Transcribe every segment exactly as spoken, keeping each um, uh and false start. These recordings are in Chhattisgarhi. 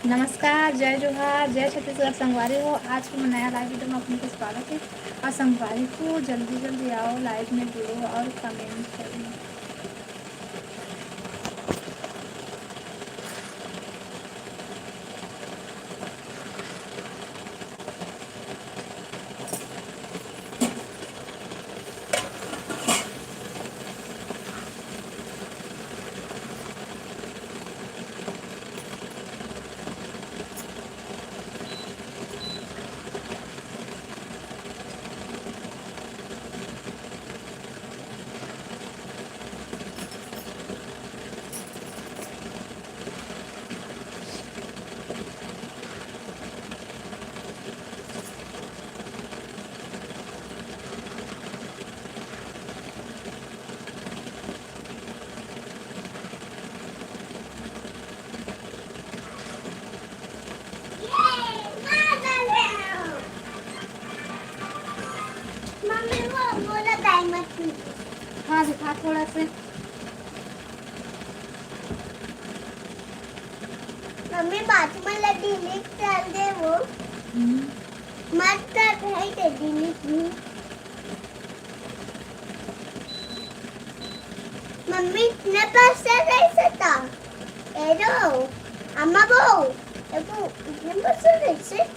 नमस्कार, जय जोहार, जय छत्तीसगढ़ संगवारी हो। आज के नया live video में आप मन के स्वागत है। और संगवारी हो, जल्दी जल्दी आओ, live में जुड़ो और comment करो। मम्मी, वो बोला दाई मत पीजिए। हाँ, दिखा थोड़ा से। मम्मी, बाथरूम वाला delete कर दे वो। हम्म। मत कर भाई, ते delete नहीं। मम्मी, इतने पैसे कैसे था? ए रो, अम्मा वो, देखो, इतने पैसे कैसे?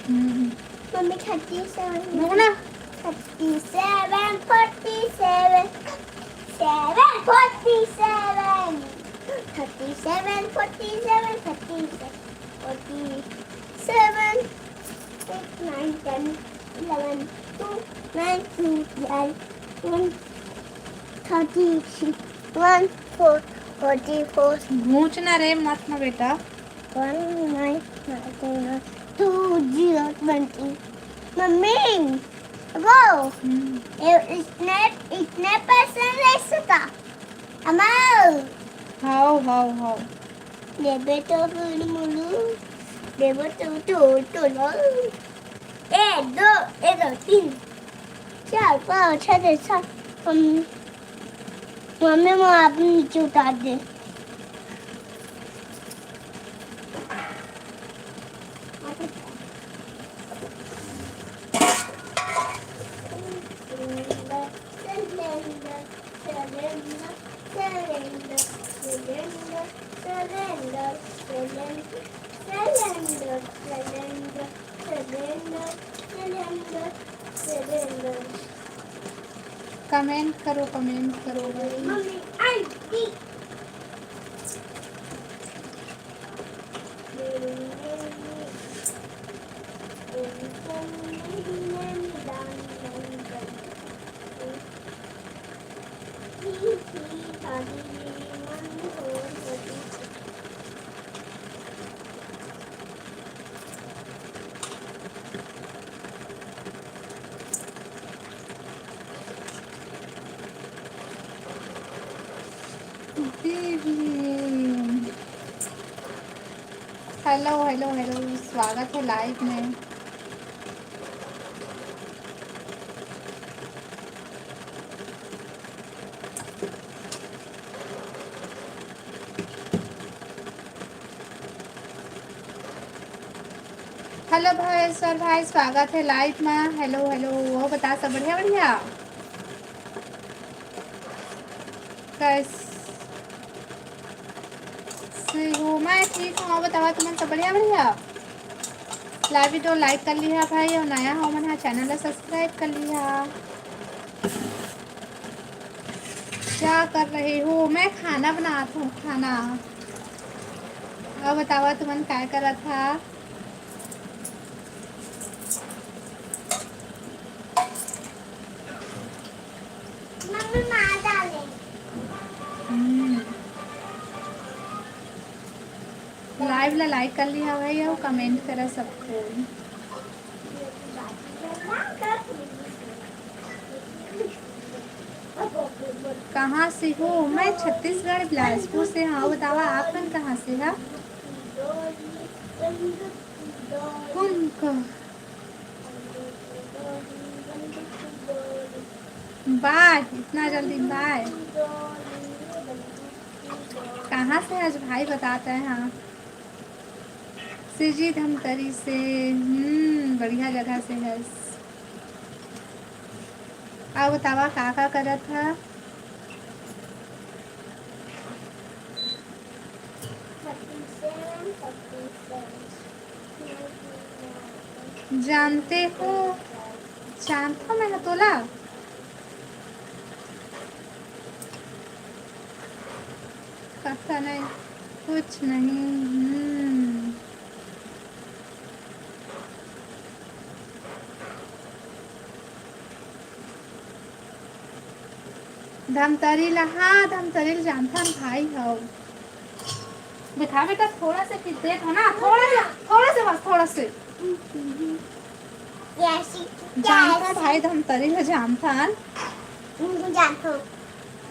हम्म। Mummy, thirty seven। रुक ना। Thirty seven, forty seven, seven forty seven, thirty seven, forty seven, thirty seven, forty seven, eight, nine, ten, eleven, two, nine, two, twelve, one, thirty six, one, four, forty four। घूंच ना रे, मत ना बेटा। One nine nine two zero twenty। Mummy, वो, हम्म। ये इतने, इतने पैसे ले सका? अमल। हाओ, हाओ, हाओ। देबे तो फिर मुलू, देबे तो, तो, तो लो। ए, दो, ए, दो, तीन, चार, पाँच, छः, सात। हम, मम्मी, मैं आप नीचे उतार दे। Comment करो, comment करो भाई। Mummy, aunty. Hello, hello, hello, स्वागत है live में। Hello भाई, सर भाई, स्वागत है live में। Hello, hello, वो बता, सब बढ़िया, बढ़िया? कैसे हो? मैं ठीक हूँ, बतावा तुमन सब बढ़िया, बढ़िया? Live video like कर लिहा भाई, और नया हो मन हा channel ला subscribe कर लिहा। क्या कर रही हो? मैं खाना बनात हूँ, खाना। और बतावा तुमन काय करत हा? मम्मी मार डाले। हम्म। Live ला like कर लिहा भाई, और comment करा सबको। कहाँ से हो? मैं छत्तीसगढ़ बिलासपुर से हूँ। बतावा आप मन कहाँ से हा? कौन का? Bye, इतना जल्दी bye? कहाँ से आज भाई बताते हैं? हाँ, से जी धमतरी से। हम्म, बढ़िया जगह से हस। अउ बतावा, का का करत ह? जानते हो, जानथों मैं ह तोला। कथा नहीं, कुछ नहीं। हम्म। धमतरी ला, हाँ, धमतरी ला जानथन भाई हव। दिखा बेटा, थोड़ा से खींच दे, है ना? थोड़ा से, थोड़ा से बस, थोड़ा से। जानथन भाई, धमतरी ला जानथन। जानथन।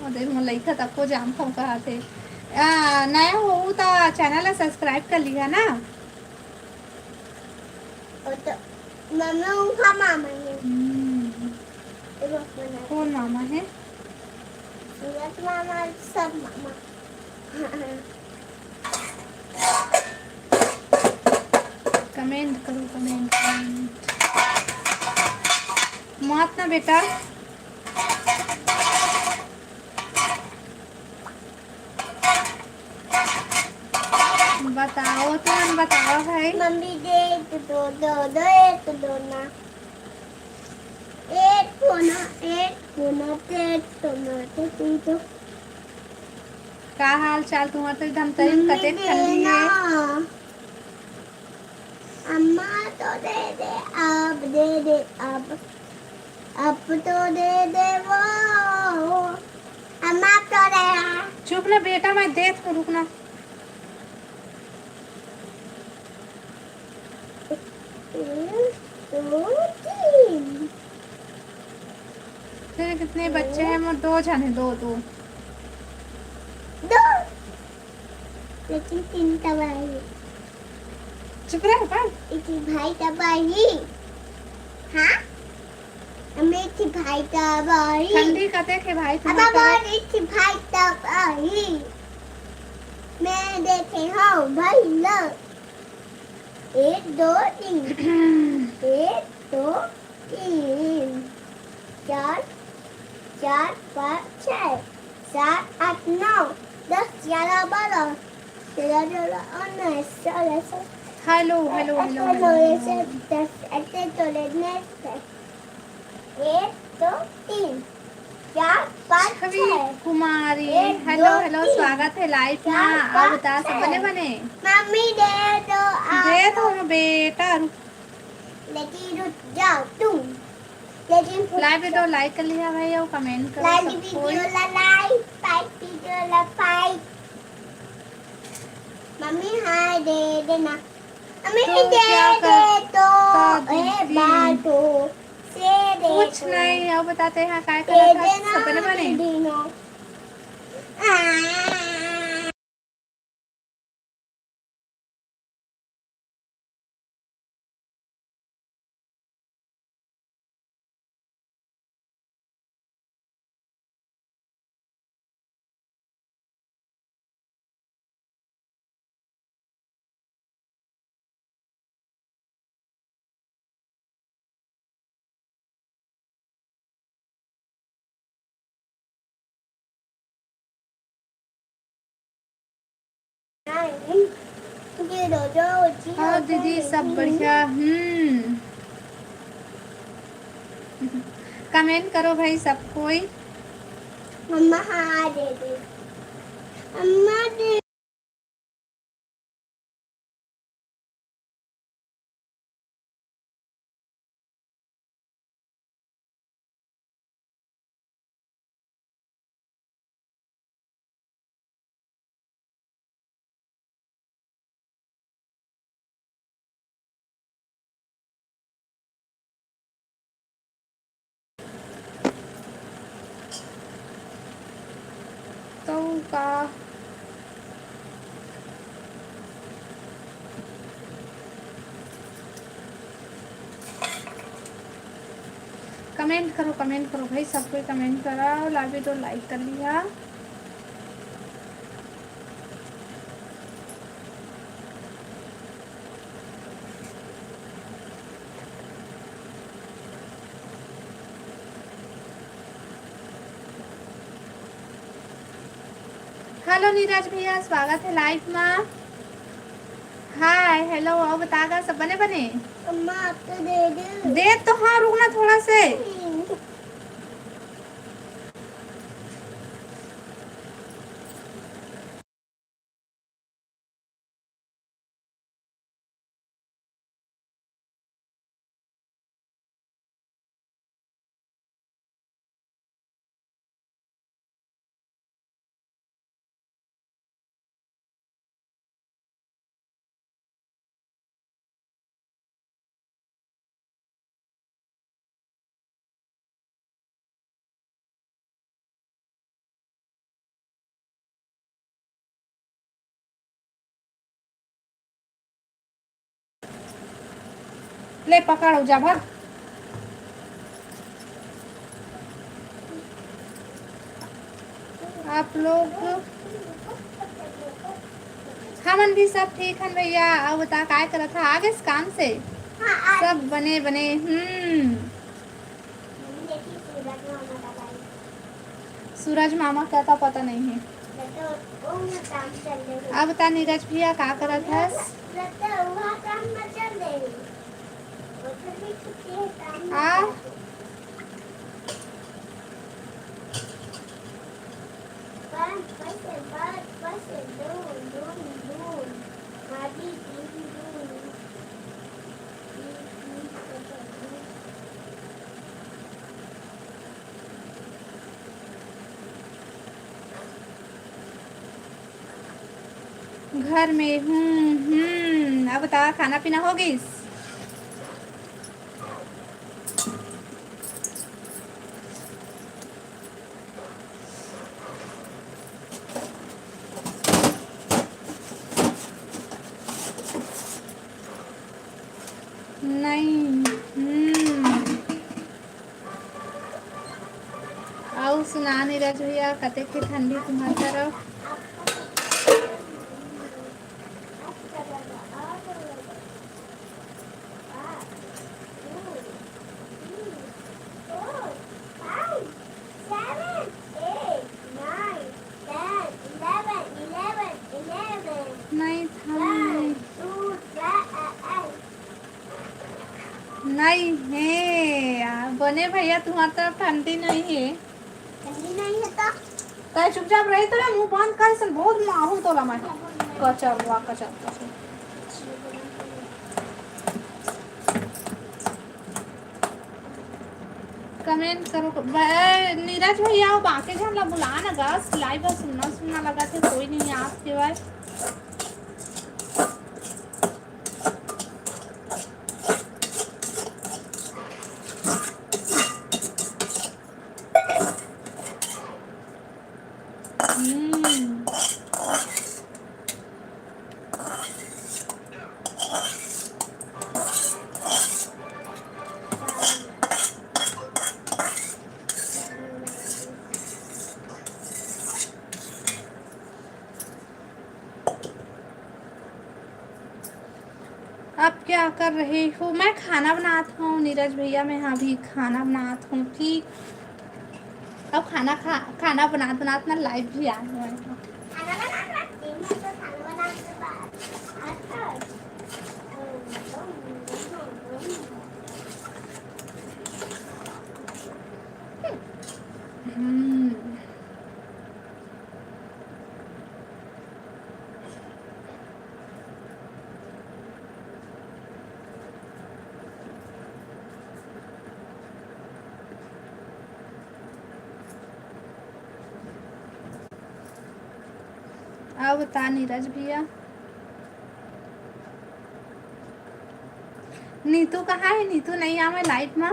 अरे, मोर लइका तको जानथन कहा थे। आ, नया हो त channel ला subscribe कर लिहा ना। ओ तो मम्मी उनका मामा है। हम्म। ये बस बना। कौन मामा है? सूरज मामा, सब मामा। Comment करो, comment, comment। मत ना बेटा। बताओ, तुमन बताओ भाई। मम्मी दे एक दो, दो, दो, एक दो ना। एक दो ना, एक दो ना, एक दो ना, तो तू तो। का हाल चाल तुम्हार? तो धमतरी में मम्मी कतेक ठंडी देना। है। अम्मा तो दे दे, अब दे दे, अब, अब तो दे दे वो। अम्मा तो दे। चुप ना बेटा, मैं देत हूँ, रुक ना। एक, दो, तीन। तेरे कितने बच्चे हैं? मोर दो झन है, दो, दो। दो। लेकिन तीन तबाही। चुप रह, पढ़। इसी भाई तबाही। हाँ? हमें इसी भाई तबाही। ठंडी कते के भाई अब तुम्हारे? बहुत इसी भाई तबाही। मैं देखे हो भाई लो। एक, दो, तीन। एक, दो, तीन, चार, चार, पाँच, छः, सात, आठ, नौ, दस, ग्यारह, बारह, तेरह, चौदह, उन्नीस, सोलह, सत्रह, Hello, hello, hello, अठारह, hello, उन्नीस, hello। दस, ऐसे चले next है। एक, दो, तीन, चार, पाँच, छवि छः। कुमारी, एक, hello, दो, hello, तीन, स्वागत है live मा। चार, आप पाँच, बता, सब छः। बने, बने? मम्मी दे दो आप। दे दो ना बेटा, रुक। लेकिन रुक जाओ तुम। लेकिन रुक Live video जाओ। Like कर लिहा भाई अउ comment करो live सब कोई। Video ला like, like video ला like। मम्मी hi दे देना। मम्मी तो दे क्या दे कर-, तो, का ए दीदी? बाटो, से दे कुछ तो। नहीं, अब बताते हैं काय दे करत हस, देना सब बने बने? दीदी नो। आ। हाँ दीदी, सब बढ़िया। हम्म। Comment करो भाई सब कोई। मम्मा हाँ दे दे। मम्मा दे। तो का comment करो, comment करो भाई, सब कोई comment करा, live video like कर लिहा। हेलो नीरज भैया, स्वागत है लाइव मा। हाय, हेलो, अउ बता गा, सब बने बने? अम्मा, आप तो दे दे। दे तो हाँ, रुक ना थोड़ा से। हम्म। ले पकड़, जा भाग। आप लोग, हमन भी सब ठीक हन भैया। अउ बता, काय करत हा? आ गेस काम से? हाँ, आ सब बने बने। हम्म। सूरज मामा का तो पता नहीं है। अब बता नीरज भैया, का करत हस? आ? घर में हूँ। हम्म, अब बता, खाना पीना हो गिस? नहीं। हम्म। अउ सुना नीरज भैया, कतेक के ठंडी तुम्हार तरफ? नहीं था। नहीं हे यार, बने भैया, तुम्हार तरफ ठंडी नहीं है। ठंडी नहीं है तो? तै चुपचाप रही, तोला मुंह बंद कर, सन बहुत माहूं तोला मैं। कचर हुआ, कचर, कचर। कमेंट करो। ब-, नीरज भैया, वो बाकी झन ला बुला ना गा, लाइव बर सुन्ना सुन्ना लगथे, कोई नहीं आत हे भाई। हम्म। आप क्या कर रहे हो? मैं खाना बनात हूँ नीरज भैया, मैं अभी खाना बनात हूँ, ठीक। अब खाना खा, खाना बनात बनात ना लाइव भी आए हुए हैं। हम्म। अउ बता नीरज भैया, नीतू कहाँ है? नीतू नहीं आवे लाइव में।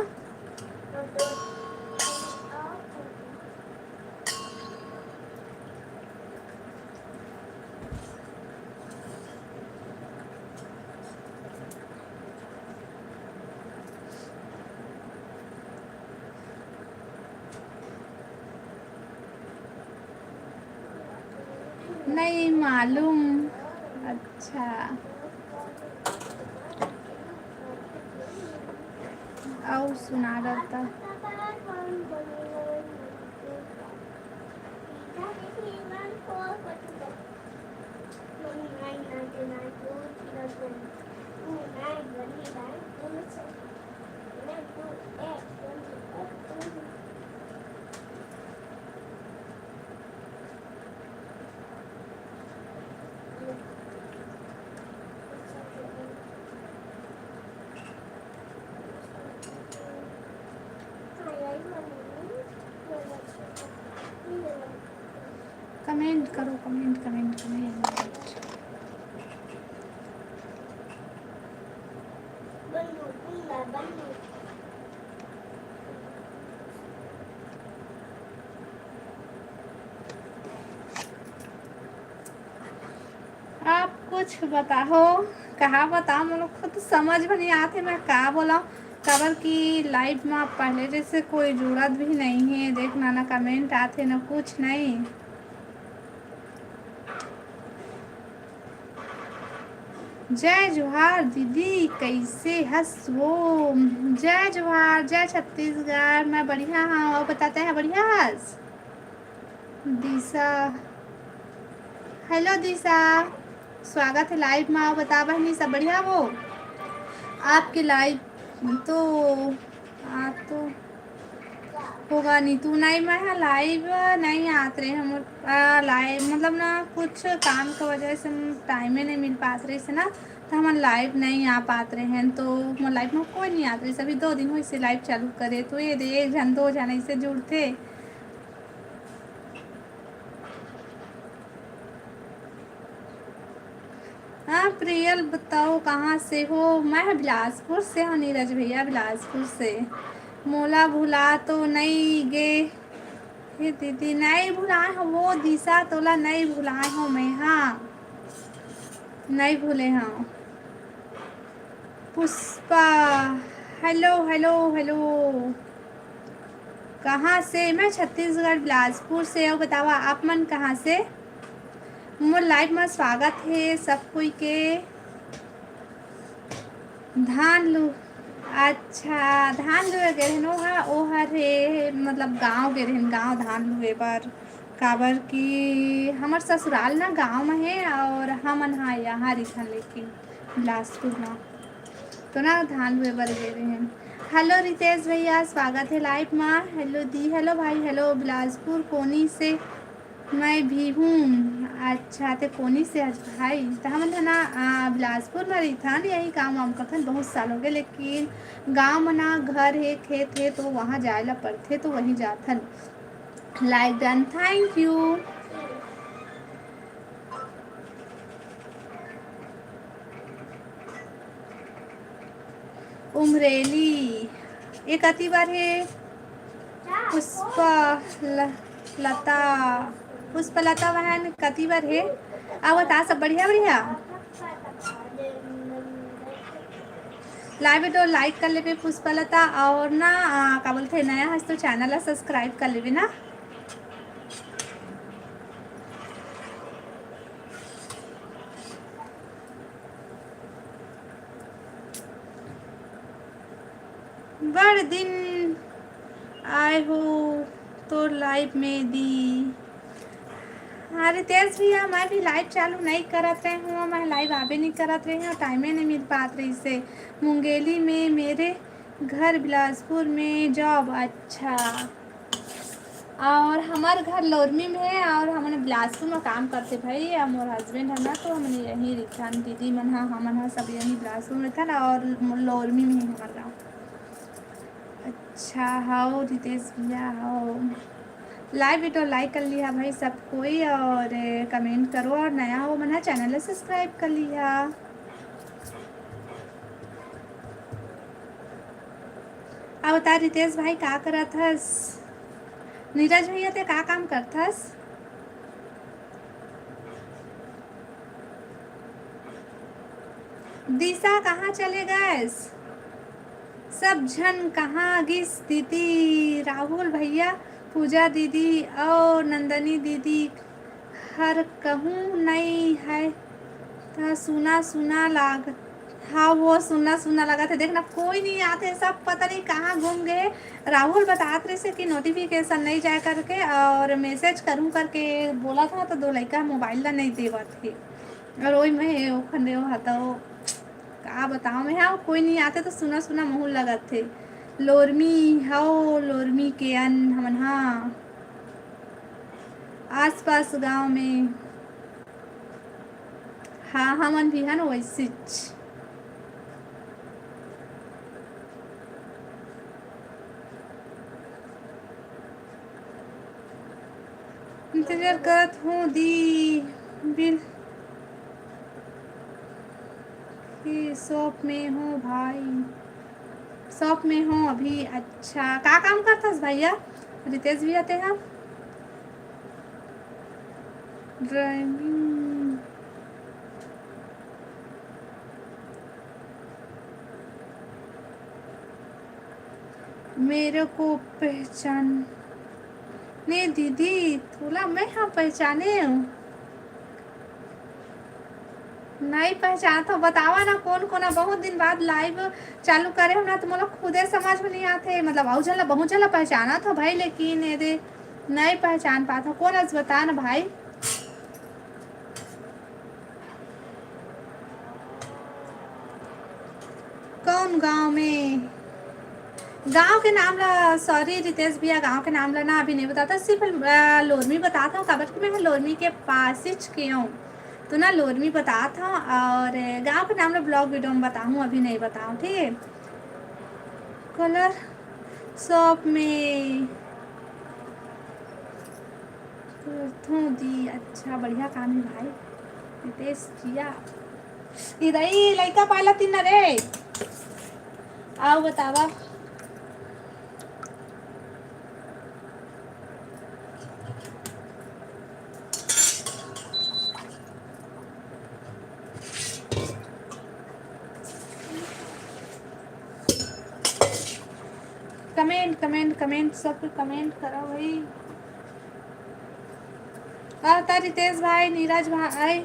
नहीं मालूम। अच्छा। अउ सुना रहता। कमेंट करो, कमेंट, कमेंट, कमेंट। आप कुछ बताओ, कहा बताओ, मोला खुद समझ में नहीं आते, मैं का बोला। काबर कि लाइव में पहले जैसे कोई जुड़त भी नहीं है, देख ना, ना कमेंट आते, ना कुछ नहीं। जय जोहार दीदी, कैसे हस वो? जय जोहार, जय छत्तीसगढ़। मैं बढ़िया हाँ, और बताते हैं, बढ़िया हस? दिशा, हेलो दिशा, स्वागत है लाइव में। और बता बहनी, सब बढ़िया वो? आपके लाइव तो आ तो होगा नहीं तू। नहीं, मैं हाँ लाइव नहीं आत रहे हम। लाइव मतलब ना, कुछ काम के वजह से टाइमे नहीं मिल पात रहे से ना, तो हम लाइव नहीं आ पात रहे हैं। तो मोर लाइव में कोई नहीं आत रहे, अभी दो दिन हुई से लाइव चालू करे, तो ये दे एक झन दो झन ऐसे जुड़ते। हाँ प्रियल, बताओ कहाँ से हो? मैं बिलासपुर से हूँ नीरज भैया, बिलासपुर से। मोला भुला तो नहीं गे हे दीदी? नहीं भुलाए हो वो दिशा, तोला नहीं भुलाए हो मैं, हाँ नहीं भूले हाँ। Pushpa, hello hello hello. कहाँ से? मैं छत्तीसगढ़ बिलासपुर से। और बतावा आप मन कहाँ से? मोर लाइव में स्वागत है सब कोई के। धान लू, अच्छा, धान लुए गे रहिन, ओहा ओहर हे, मतलब गाँव गे रहिन, गाँव धान लुए बर। काबर कि हमर ससुराल ना गाँव में हे और हमन हा यहाँ रिथन, लेकिन बिलासपुर में तो ना धान लुए बर गे रहिन। हेलो रितेश भैया, स्वागत है लाइव में। हेलो दी, हेलो भाई, हेलो बिलासपुर कोनी से। मैं भी हूँ। अच्छा, ते कोनी से हस भाई? त हमन ह ना, आ, बिलासपुर म रहिथन, यही काम वाम करथन, बहुत साल हो गए, लेकिन गाँव म ना घर हे, खेत हे, तो वहाँ जाए ला पड़थे, तो वहीं जाथन। Like done, thank you। Umreli, ये कति बर हे? पुष्पा ल-, लता, पुष्पलता बहन कति बर हे? अउ बता, सब बढ़िया, बढ़िया। लाइव video like कर लेबे पुष्पलता, और ना, आ, का बोलथे, नया हस तो channel ला subscribe कर लेबे ना। बड़ दिन आए हो तोर लाइव में दी। हाँ रितेश भैया, मैं भी लाइव चालू नहीं करत रहे हूँ, मैं लाइव आबे नहीं करत रहे हूँ, टाइमे नहीं मिल पात रही से। मुंगेली में मेरे घर, बिलासपुर में job। अच्छा, और हमर घर लोरमी में हे और हमन बिलासपुर में काम करथे भाई, और मोर husband है ना, तो हमन यहीं रिथन, दीदी मन हा, हमन हा सब यहीं बिलासपुर में रिथन और लोरमी में ही हमर गाँव। अच्छा, हाओ रितेश भैया, हाओ। लाइव video like कर लिहा भाई सब कोई, और comment करो, और नया हो मन हा channel ला subscribe कर लिहा। अब बता रितेश भाई, का करत हस? नीरज भैया, ते का काम करथस? दिशा कहाँ चले गएस? सब झन कहाँ गिस दीदी? राहुल भैया, पूजा दीदी और नंदनी दीदी हर कहूँ नई है, त सुना सुना लाग, हाँ, वो सुना सुना लगत हे। देखना, कोई नहीं आते, सब पता नहीं कहाँ घूम गए। राहुल बतात रहे से कि notification नहीं जाए करके, और message करूँ करके बोला था, तो दो लइका मोबाइल ला नहीं देवत हे। और वही में ओखन देव हा, तो का बताओ मैं, हाँ, कोई नहीं आते तो सुना सुना महूल लगत हे। लोरमी हव, लोरमी के अन हमन, हाँ, आसपास गांव में, हाँ, हमन भी हन वैसेच। इंतजार करत हूँ दी, बिल की शॉप में हूँ भाई, शॉप में हूँ अभी। अच्छा, का काम करथस भैया? रितेश भैया, ते हा ड्राइविंग। मेरे को पहचान नहीं दीदी, तोला मैं हाँ पहचाने हूँ। नहीं पहचानत हो, बतावा ना कौन कौन। बहुत दिन बाद लाइव चालू करे हो ना, तो मोला खुदे समझ में नहीं आते। मतलब, अउ झन ला, बहुत झन ला पहचानत हो भाई, लेकिन ये दे नहीं पहचान पात हो। कौन अस, बता ना भाई। कौन गांव में? गांव के नाम ला, सॉरी रितेश भैया, गांव के नाम ला ना अभी नहीं बताता, सिर्फ अ, लोरमी बताता हूँ, काबर कि मैं लोरमी के पास ही के हूँ, तो ना लोरमी बताता हूँ। और गांव के नाम ला ब्लॉग वीडियो में बताऊँ, अभी नहीं बताऊँ, ठीक है। कलर शॉप में करथों दी। अच्छा, बढ़िया काम है भाई रितेश जिया। इदई लइका पाला तीन रे। आओ बतावा। कमेंट, कमेंट, कमेंट, सब कोई कमेंट करो भाई। आता रितेश भाई, नीरज भाई।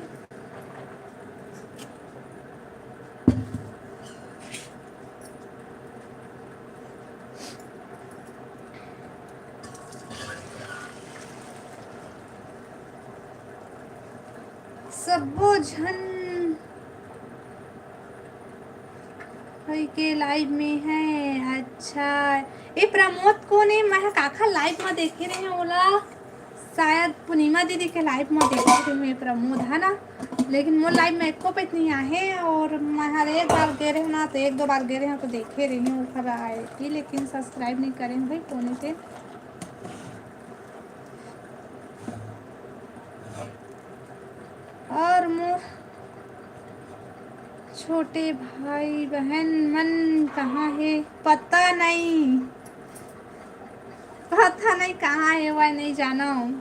सब्बो झन होई के लाइव में है। अच्छा, ए प्रमोद कोन ए? मैं ह काखर लाइव में देखे रहे हूँ ओला, शायद पूर्णिमा दीदी के लाइव में देखे रहे हूँ ए प्रमोद, है ना? लेकिन मोर लाइव में एको पइत नहीं आहे। और मैं हर एक बार गे रहे हूँ ना, तो एक दो बार गे रहे हूँ तो देखे रहे हूँ ओखर आईडी, लेकिन सब्सक्राइब नहीं करे हूँ भाई, कोने से। और मोर छोटे भाई बहन मन कहाँ हे? पता नहीं, पता नहीं कहाँ हे, वह नहीं जाना हूँ।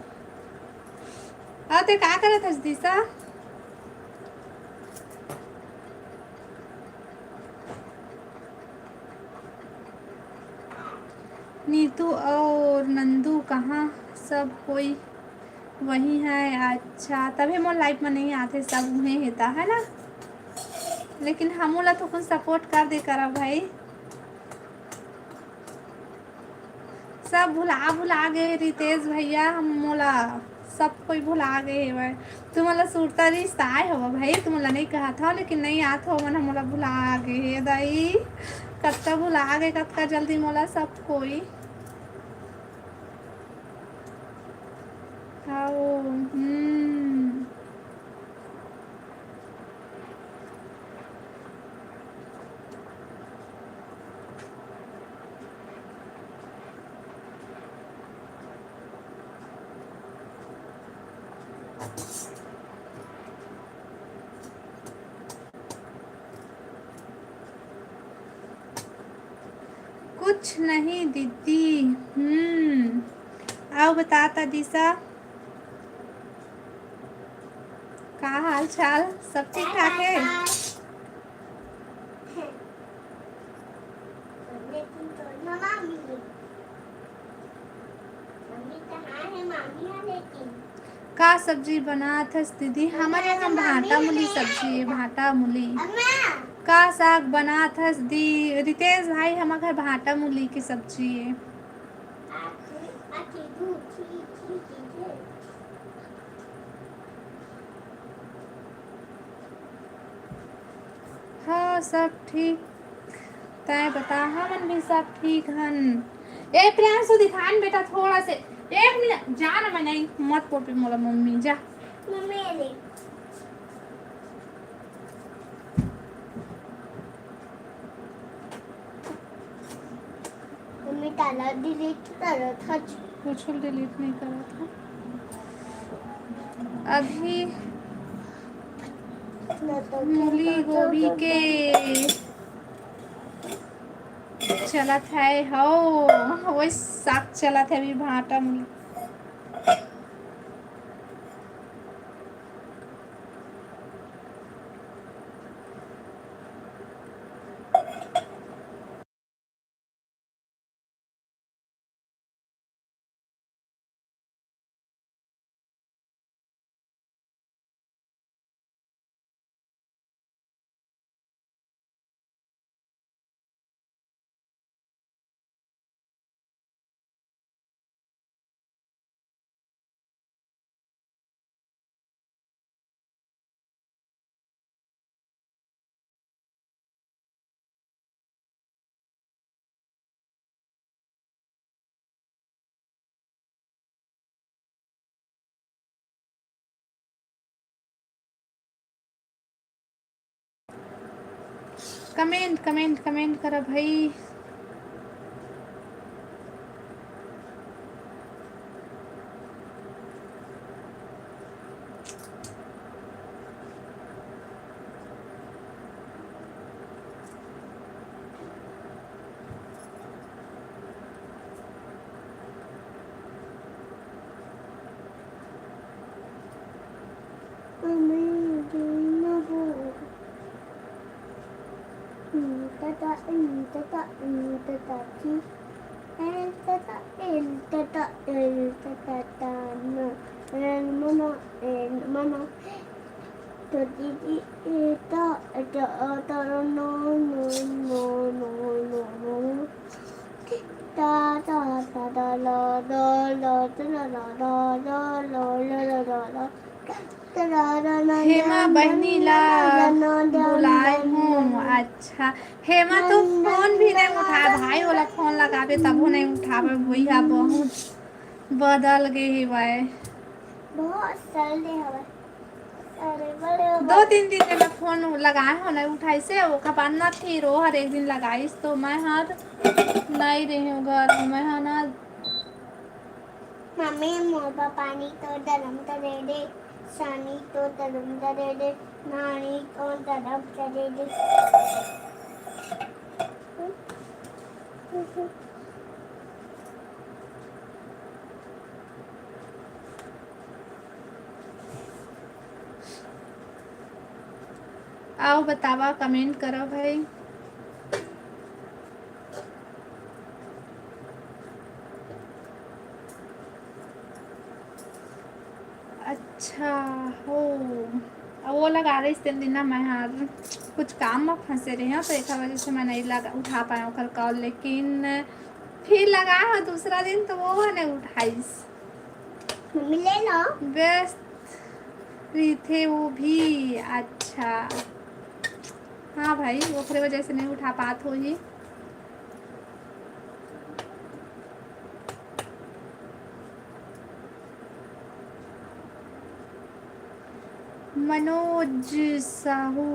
और ते का करत हस दिशा? नीतू और नंदू कहाँ? सब कोई वही है। अच्छा, तभे मोर लाइव में नहीं आते, सब उहें हेता, है ना? लेकिन हमू ला तो कुछ सपोर्ट कर दे करा भाई। सब भुला भुला गए रितेश भैया, हम मोला सब कोई भुला गए हेवय। तुमन ला सुरता रिश्ता आए हवा भाई, तुमन ला नहीं कहा था, लेकिन नहीं आत हो मन, मोला भुला गए हे दाई। कतका भुला गए, कतका जल्दी मोला सब कोई। आओ, हम्म। कुछ नहीं दीदी। हम्म, आओ बता ता दिशा, का हाल चाल? सब ठीक ठाक है? लेकिन तो ना मामी, मम्मी कहाँ है? मामी है लेकिन। का सब्जी बनात हस दीदी? हमर यहाँ भांटा मूली सब्जी है, भांटा मूली। अम्मा। का साग बनात हस दी रितेश भाई? हमर घर भांटा मूली की सब्जी है। हाँ, सब ठीक। तैं बता, हमन भी सब ठीक हन। ए प्रियांशु, दिखान बेटा थोड़ा से, एक मिनट, जा ना, मैं नहीं, मत पोपे मोला मम्मी, जा। मम्मी, ये ले। मम्मी, ताला डिलीट करत हच। कुछ डिलीट नहीं करत है। अभी मूली गोभी के चलत है, हो, वही साग चलत है अभी, भांटा मूली। कमेंट, कमेंट, कमेंट करा भाई। हेमा बहिनी ला बुलाए हूँ। अच्छा, हेमा तो फोन भी नहीं उठाए भाई, ओला फोन लगाबे तभो नहीं उठाबे। भैया बहुत बदल गे हेवय। बहुत सर्दी हवय। अरे बड़े दो तीन दिन ले मैं फोन लगाए हो, नहीं उठाइस हे। ओकर बाद ना फिर वो हर एक दिन लगाइस, तो मैं हर नहीं रही हूँ घर। मैं हा ना मम्मी, मोर बर पानी तो गरम कर दे दे, सानी तो गरम कर दे दे, नानी तो गरम कर दे दे। आओ बतावा, कमेंट करो भाई। अच्छा, हो, अब वो लगा रही तेन दिन ना, मैं हर कुछ काम में फंसे रहे हूँ, तो एक वजह से मैं नहीं लगा, उठा पाया ओकर कॉल। लेकिन फिर लगा हो दूसरा दिन, तो वो नहीं उठाइस। मम्मी ले लो। व्यस्त रहिथे वो भी। अच्छा, हाँ भाई, ओकरे वजह से नहीं उठा पात होही। मनोज साहू,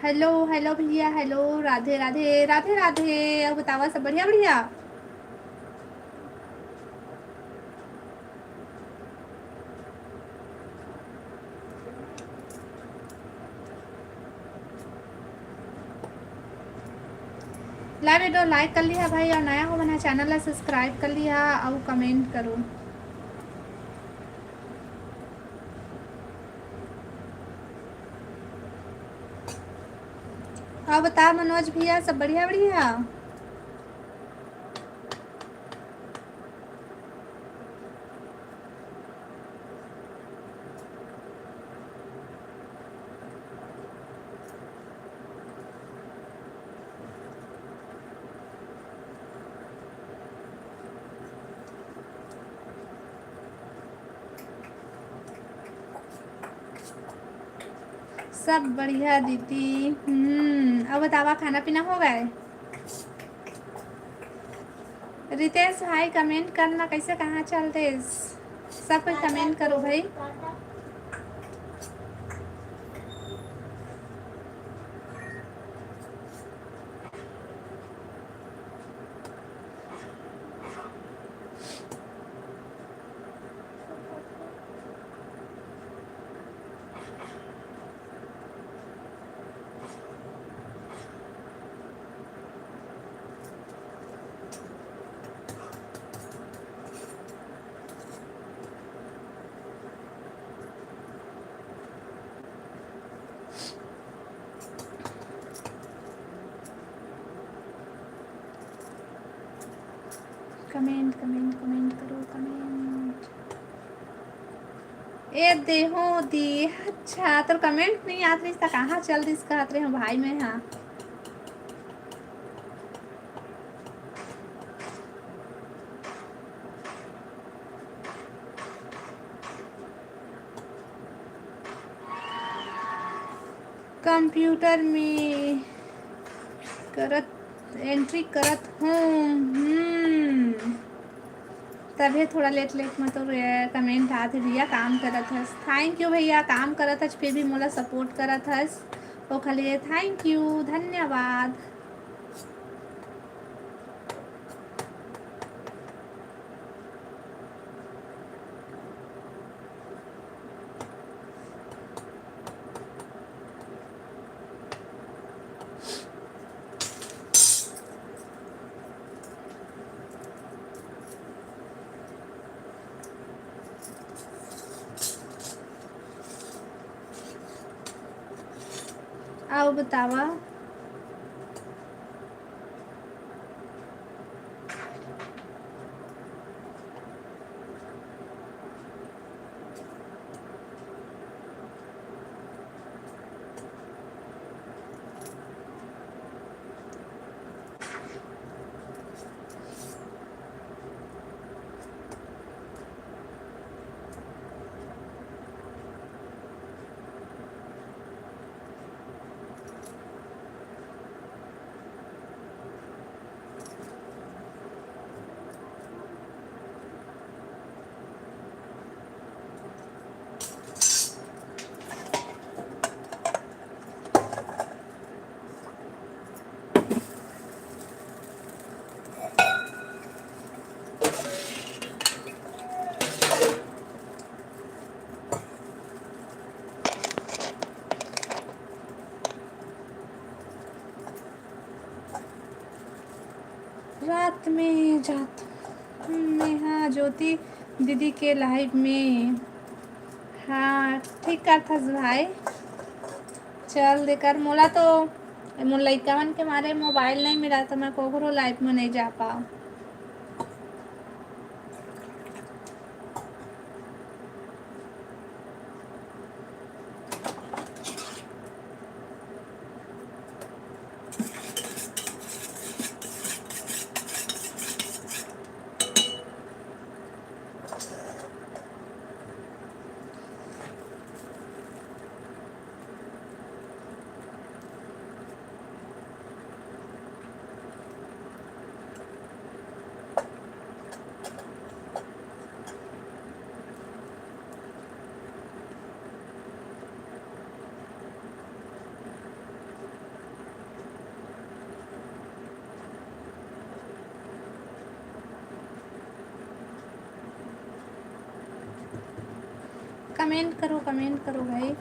हेलो, हेलो भैया, हेलो, राधे राधे, राधे राधे। अब बतावा, सब बढ़िया, बढ़िया? ला video like कर लिहा भाई, और नया हो बना channel ला subscribe कर लिहा, और comment करो। और बता मनोज भैया, सब बढ़िया, बढ़िया? सब बढ़िया दीदी। हम्म, अब बतावा, खाना पीना हो गए? रितेश भाई, comment करना, कैसे, कहाँ चल देस? सब कोई comment करो भाई। कमेंट, कमेंट, कमेंट करो, कमेंट। ए देहो दी, अच्छा, तोर कमेंट नहीं आत रहिस त कहाँ चल दिस कहत रहे हो भाई मैं, हाँ। कंप्यूटर में करत, एंट्री करत हूँ। हम्म, तभे थोड़ा लेट लेट में तो रे-, कमेंट आत हे, "भैया काम करत हस।" थैंक यू भैया, काम करत हस, फिर भी मोला सपोर्ट करत हस, ओखर लिए थैंक यू, धन्यवाद। अउ बतावा। रात में जात हूँ नेहा ज्योति दीदी के लाइव में। हाँ, ठीक करथस भाई, चल दे कर। मोला तो मोर लइका मन के मारे मोबाइल नहीं मिला, तो मैं कोकरो लाइव में नहीं जा पाऊँ। कमेंट करो, कमेंट करो भाई।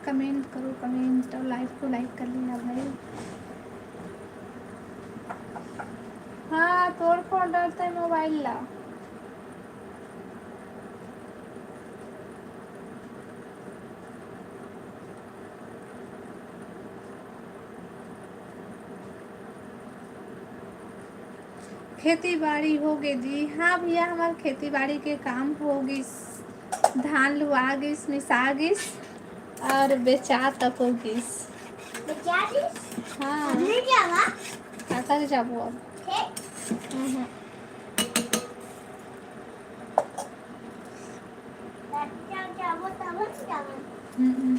कमेंट करो, कमेंट और लाइव को लाइक कर लेना भाई। हाँ, तोड़ फोड़ डालता है मोबाइल ला। खेती बाड़ी हो गे जी। हाँ भैया, हमार खेती बाड़ी के काम हो गिस, धान लुआ गिस, मिसा गिस और बेचा तक हो गिस। बेचा गिस? हाँ। हमने क्या हुआ? काकर जाबो अब। खेत? हम्म। दादी जाओ, जाओ, तब हम जाओ। हम्म।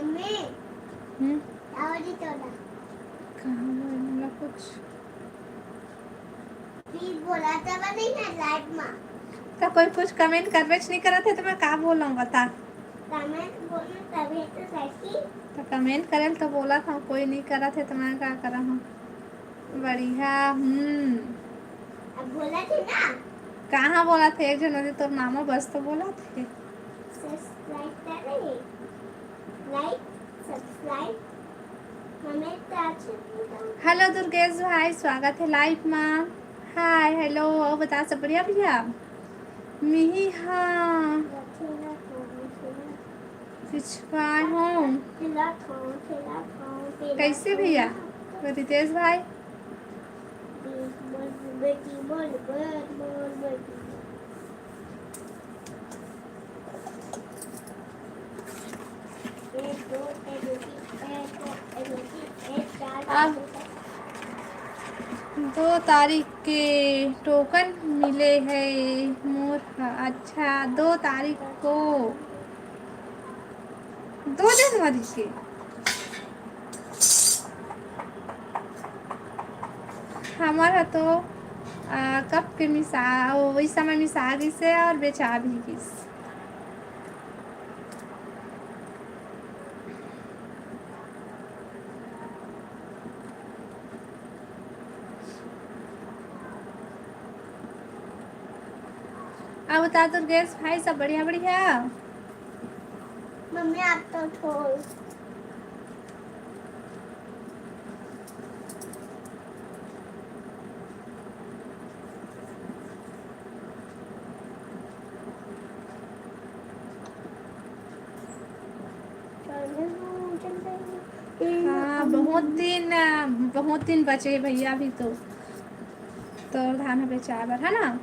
मैं हम्म। चावल ही चौदह। कहाँ बोलने वाला कुछ? फिर बोला था नहीं ना लाइव में। तो कोई कुछ कमेंट करबेच नहीं करत हे, तो मैं का बोलूँ, बता। कमेंट बोलना तभी तो सही। तो कमेंट करेल तो बोला था, कोई नहीं करत हे, तो मैं का करा हूँ। बढ़िया। हम्म। अब बोला थे ना। कहाँ बोला थे? एक जन होती तोर मामा बस तो बोला थे। सब्सक्राइब कर रहे। लाइक, सब्सक्राइब, कमेंट तो अच्छे से बताओ। हेलो दुर्गेश भाई, स्वागत है लाइव में। हाय, हेलो, और बता, सब बढ़िया भैया? मिही हाँ। पिछवाए हूँ। कैसे भैया? रितेश भाई? अब दो तारीख के टोकन मिले है मोर ह। अच्छा, दो तारीख को, दो जनवरी के। हमर ह तो, आ, कब के मिसा, ओ, वही समय मिसा गिस हे और बेचा भी गिस। अब बता दुर्गेश भाई, सब बढ़िया बढ़िया? मम्मी, आप तो छोड़। हाँ, बहुत दिन, बहुत दिन बचे हे भैया, अभी तो तोर धान ह बेचाए बर, है ना?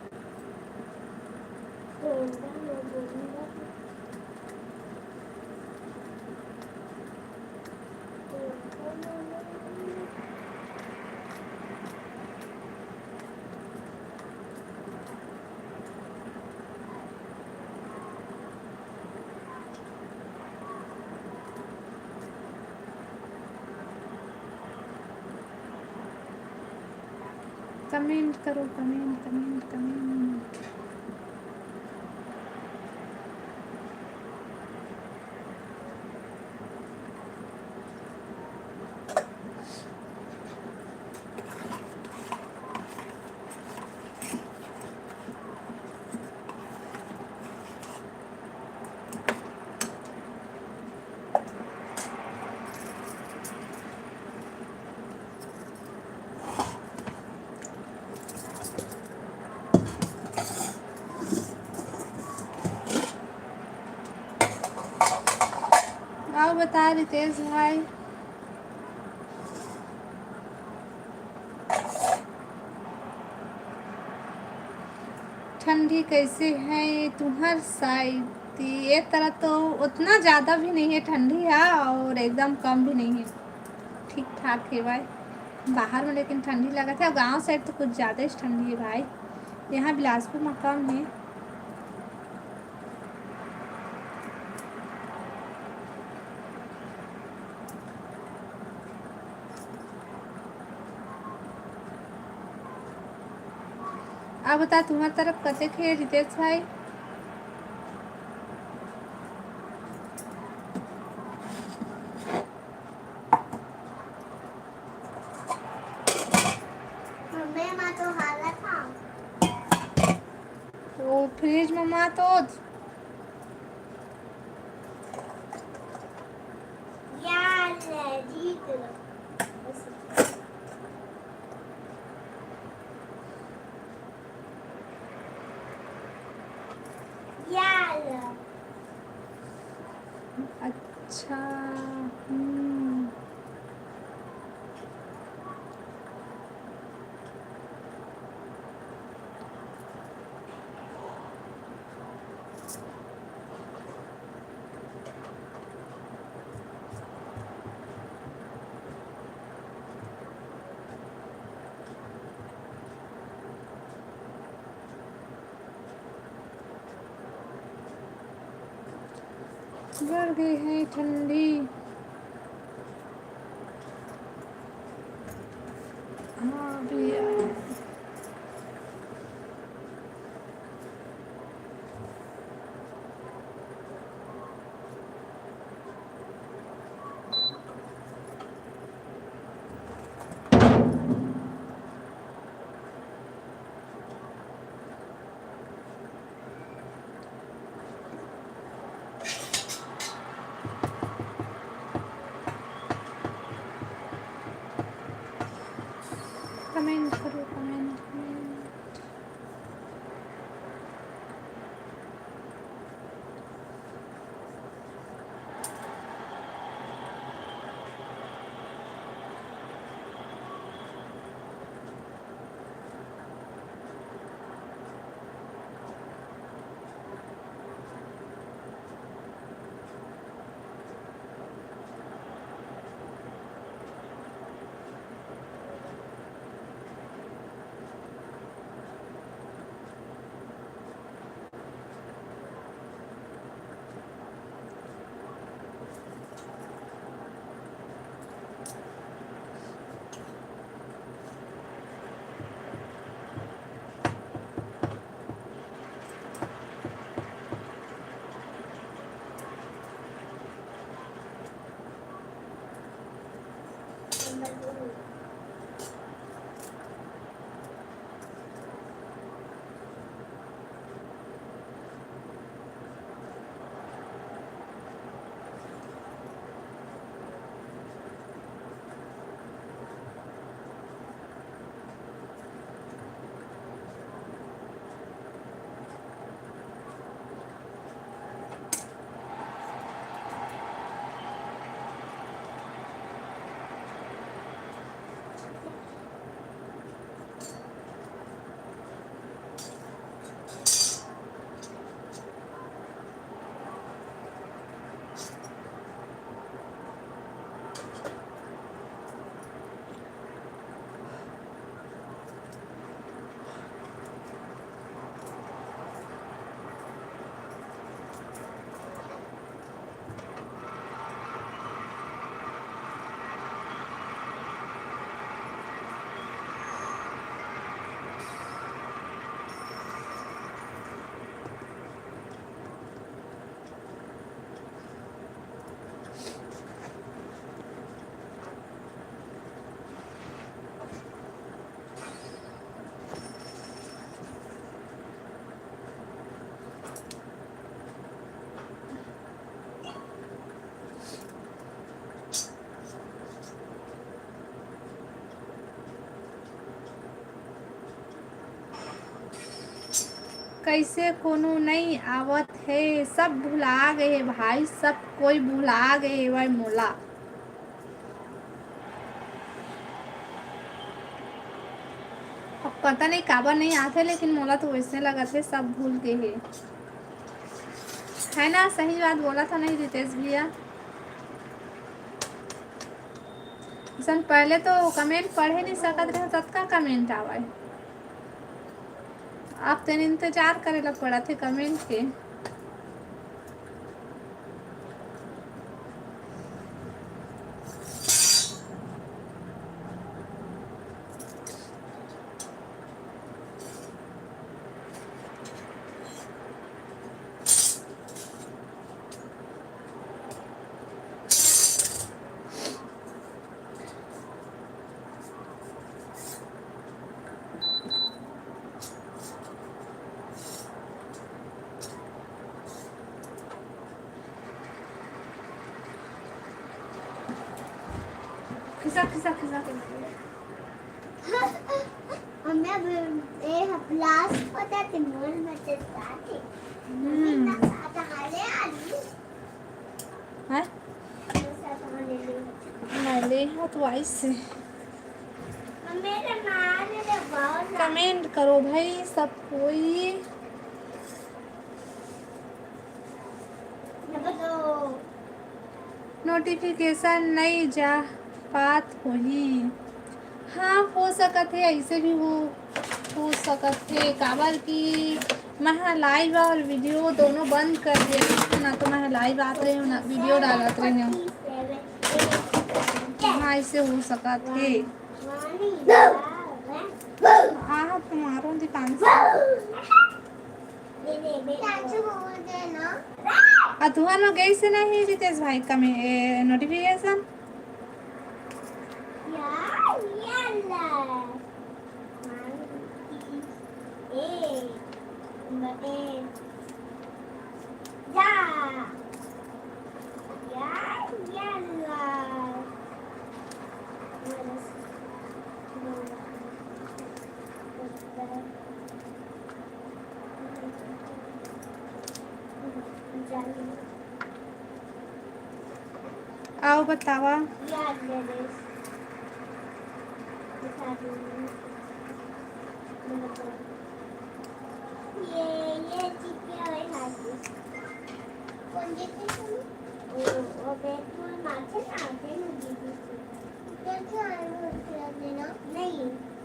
कमेंट करो, कमेंट, कमेंट, कमेंट। अउ बता रितेश भाई। ठंडी कैसे है तुम्हर side? ये तरह तो उतना ज़्यादा भी नहीं है ठंडी है और एकदम कम भी नहीं है, ठीक ठाक है भाई। बाहर में लेकिन ठंडी लगत है, गांव side तो कुछ ज़्यादा ही ठंडी है भाई। यहाँ बिलासपुर में कम है। अब बता, तुम्हार तरफ कतेक हे, रितेश भाई? मम्मी, मैं तो हालत हूँ। तो फ्रिज में मत होत। अच्छा, हम्म। बढ़ गई है ठंडी। कमेंट करो, कमेंट, कमेंट। कइसे कोनो नइ आवत हे, सब भुला गे हे भाई, सब कोई भुला गे हेवय मोला। अब पता नहीं काबर नहीं आथे, लेकिन मोला तो वैसे लगत हे सब भूल गे हे, है ना? सही बात बोला था नहीं रितेश भैया? अइसन पहले तो कमेंट पढ़े नहीं सकत रहे, ततका कमेंट आवे। आप तेन इंतजार करे ला पड़त हे कमेंट के। खिसा, खिसा, खिसा, खिसा। हमें अब ए ह ब्लास्ट होता ते मोर में ते साथे। हम्म। ना साथ हाले आलू। हैं? ना साथ हाले ले। ना ले हा तो आई से। मेरे माँ ने ले बहुत ना। कमेंट करो भाई सब कोई। नोटिफिकेशन नइ जा पात होही। हाँ, हो सकत हे, अइसे भी हो, हो सकत हे, काबर कि मैं ह लाइव और वीडियो दोनों बंद कर दे, ना तो मैं ह लाइव आत रहे हूँ, ना वीडियो डालत रहे हूँ। हाँ, अइसे हो सकत हे। आहा, तुम्हारो दीपांशु। अधुआ न गई से नहीं रितेश भाई का नोटिफिकेशन। आओ बतावा।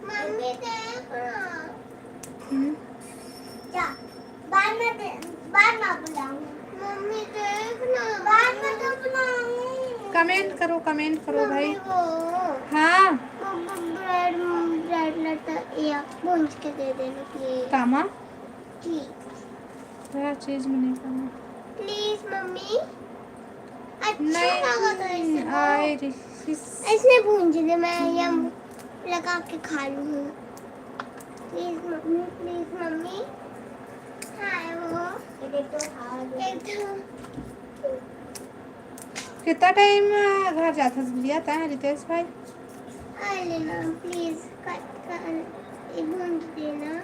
मम्मी देख ना। हम्म। जा, बाद में दे, बाद में बुलाऊंगी। मम्मी देख ना। बाद में तो बुलाऊंगी। कमेंट करो, कमेंट करो भाई। मम्मी वो हाँ। ब्रेड, ब्रेड लटा या भूंज के दे देना प्लीज। कामा? ठीक। थोड़ा चीज में नहीं खाना। Please mummy. अच्छा नहीं, लगा था ऐसे वो। आए रे, इस- ऐसे भूंज दे, मैं यम लगा के खा लूँ। Please mummy, please mummy. हाँ, वो। ये देख तो खा ले। एक तो कितना टाइम घर जाता भैया तैं रितेश भाई? अरे ना, प्लीज कट कर, ये भूंज देना।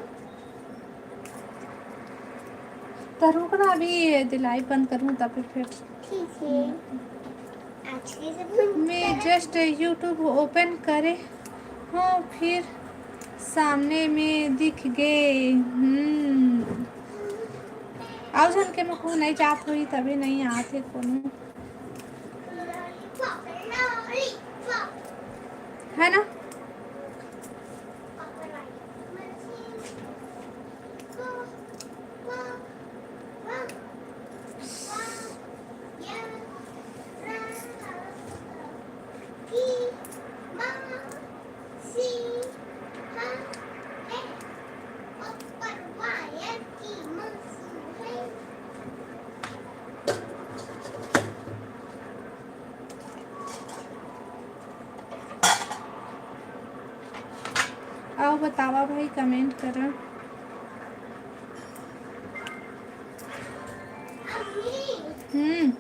तो रुक ना, अभी ये दिलाई बंद करूँ तब फिर। ठीक है। आज के से भूंज मैं देना। Just YouTube open करे हूँ, फिर सामने में दिख गए। हम्म। आउ झन के में कहूँ नहीं जात होही, तभी नहीं आत हे कोनो। है ना? आओ बतावा भाई, कमेंट करा। हम्म।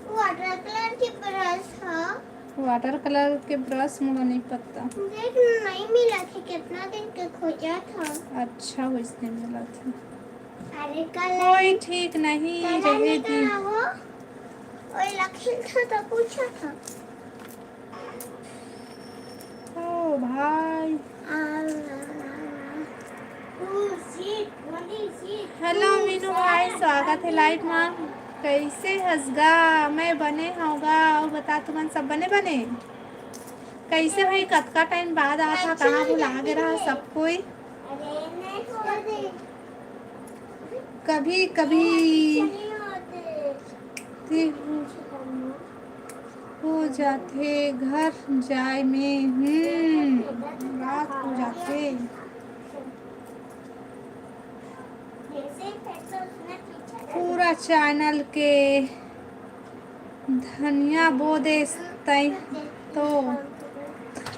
वाटर कलर के ब्रश ह। वाटर कलर के ब्रश मोला नहीं पता। देख, नहीं मिला थे, कितना दिन के खोजा था। अच्छा, वैसने मिला था। अरे, कल कोई ठीक नहीं, कल रहे नहीं दी। कहा वो, वही लखन था तो पूछा था। ओ भाई। हेलो मीनू भाई, स्वागत है लाइव मा। कैसे हस गा? मैं बने हव गा। अउ बता, तुमन सब बने बने? कैसे भाई, कतका टाइम बाद आत हा, कहाँ भुला गे रहा सब कोई? कभी कभी हो जाथे घर जाए में, हम्म, रात हो जाथे। पूरा चैनल के धनिया बो देस तैं तो।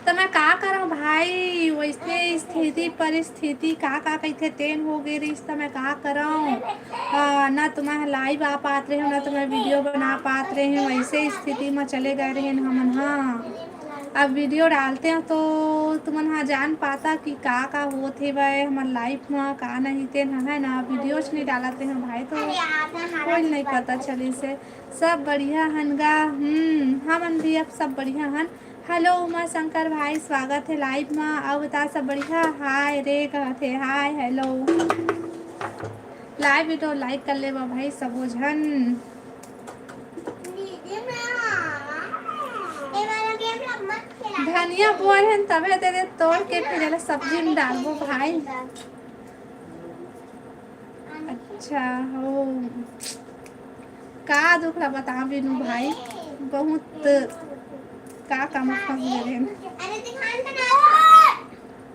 त मैं का करंव भाई, वैसने स्थिति परिस्थिति का का कहिथे तेन हो गे रहिस, त मैं का करंव। आ, ना तो मैं लाइव आ पात रहे हूँ, ना तो मैं वीडियो बना पात रहे हूँ, ऐसे स्थिति में चले गए रहे हमन। हाँ, अब वीडियो डालते हैं तो तुमन हा जान पाता कि का का होत हे भाई हमर लाइफ में, का नहीं तेन हा, है ना। वीडियोज नहीं डालते हैं भाई तो कोई नहीं पता चलिस हे। सब बढ़िया हन गा? हम्म, हमन भी अब सब बढ़िया हन। हेलो उमा शंकर भाई, स्वागत है लाइव मा। अउ बता, सब बढ़िया? हाय रे कहत हे, हाय, हेलो। लाइव वीडियो लाइक कर लेवा भाई सबो झन। धनिया बोए हन तभे दे दे तोड़ के फिर एला सब्जी में डालबो भाई। अच्छा हो, का दुख ला बता बिनू भाई, बहुत का काम फंस गए रहे।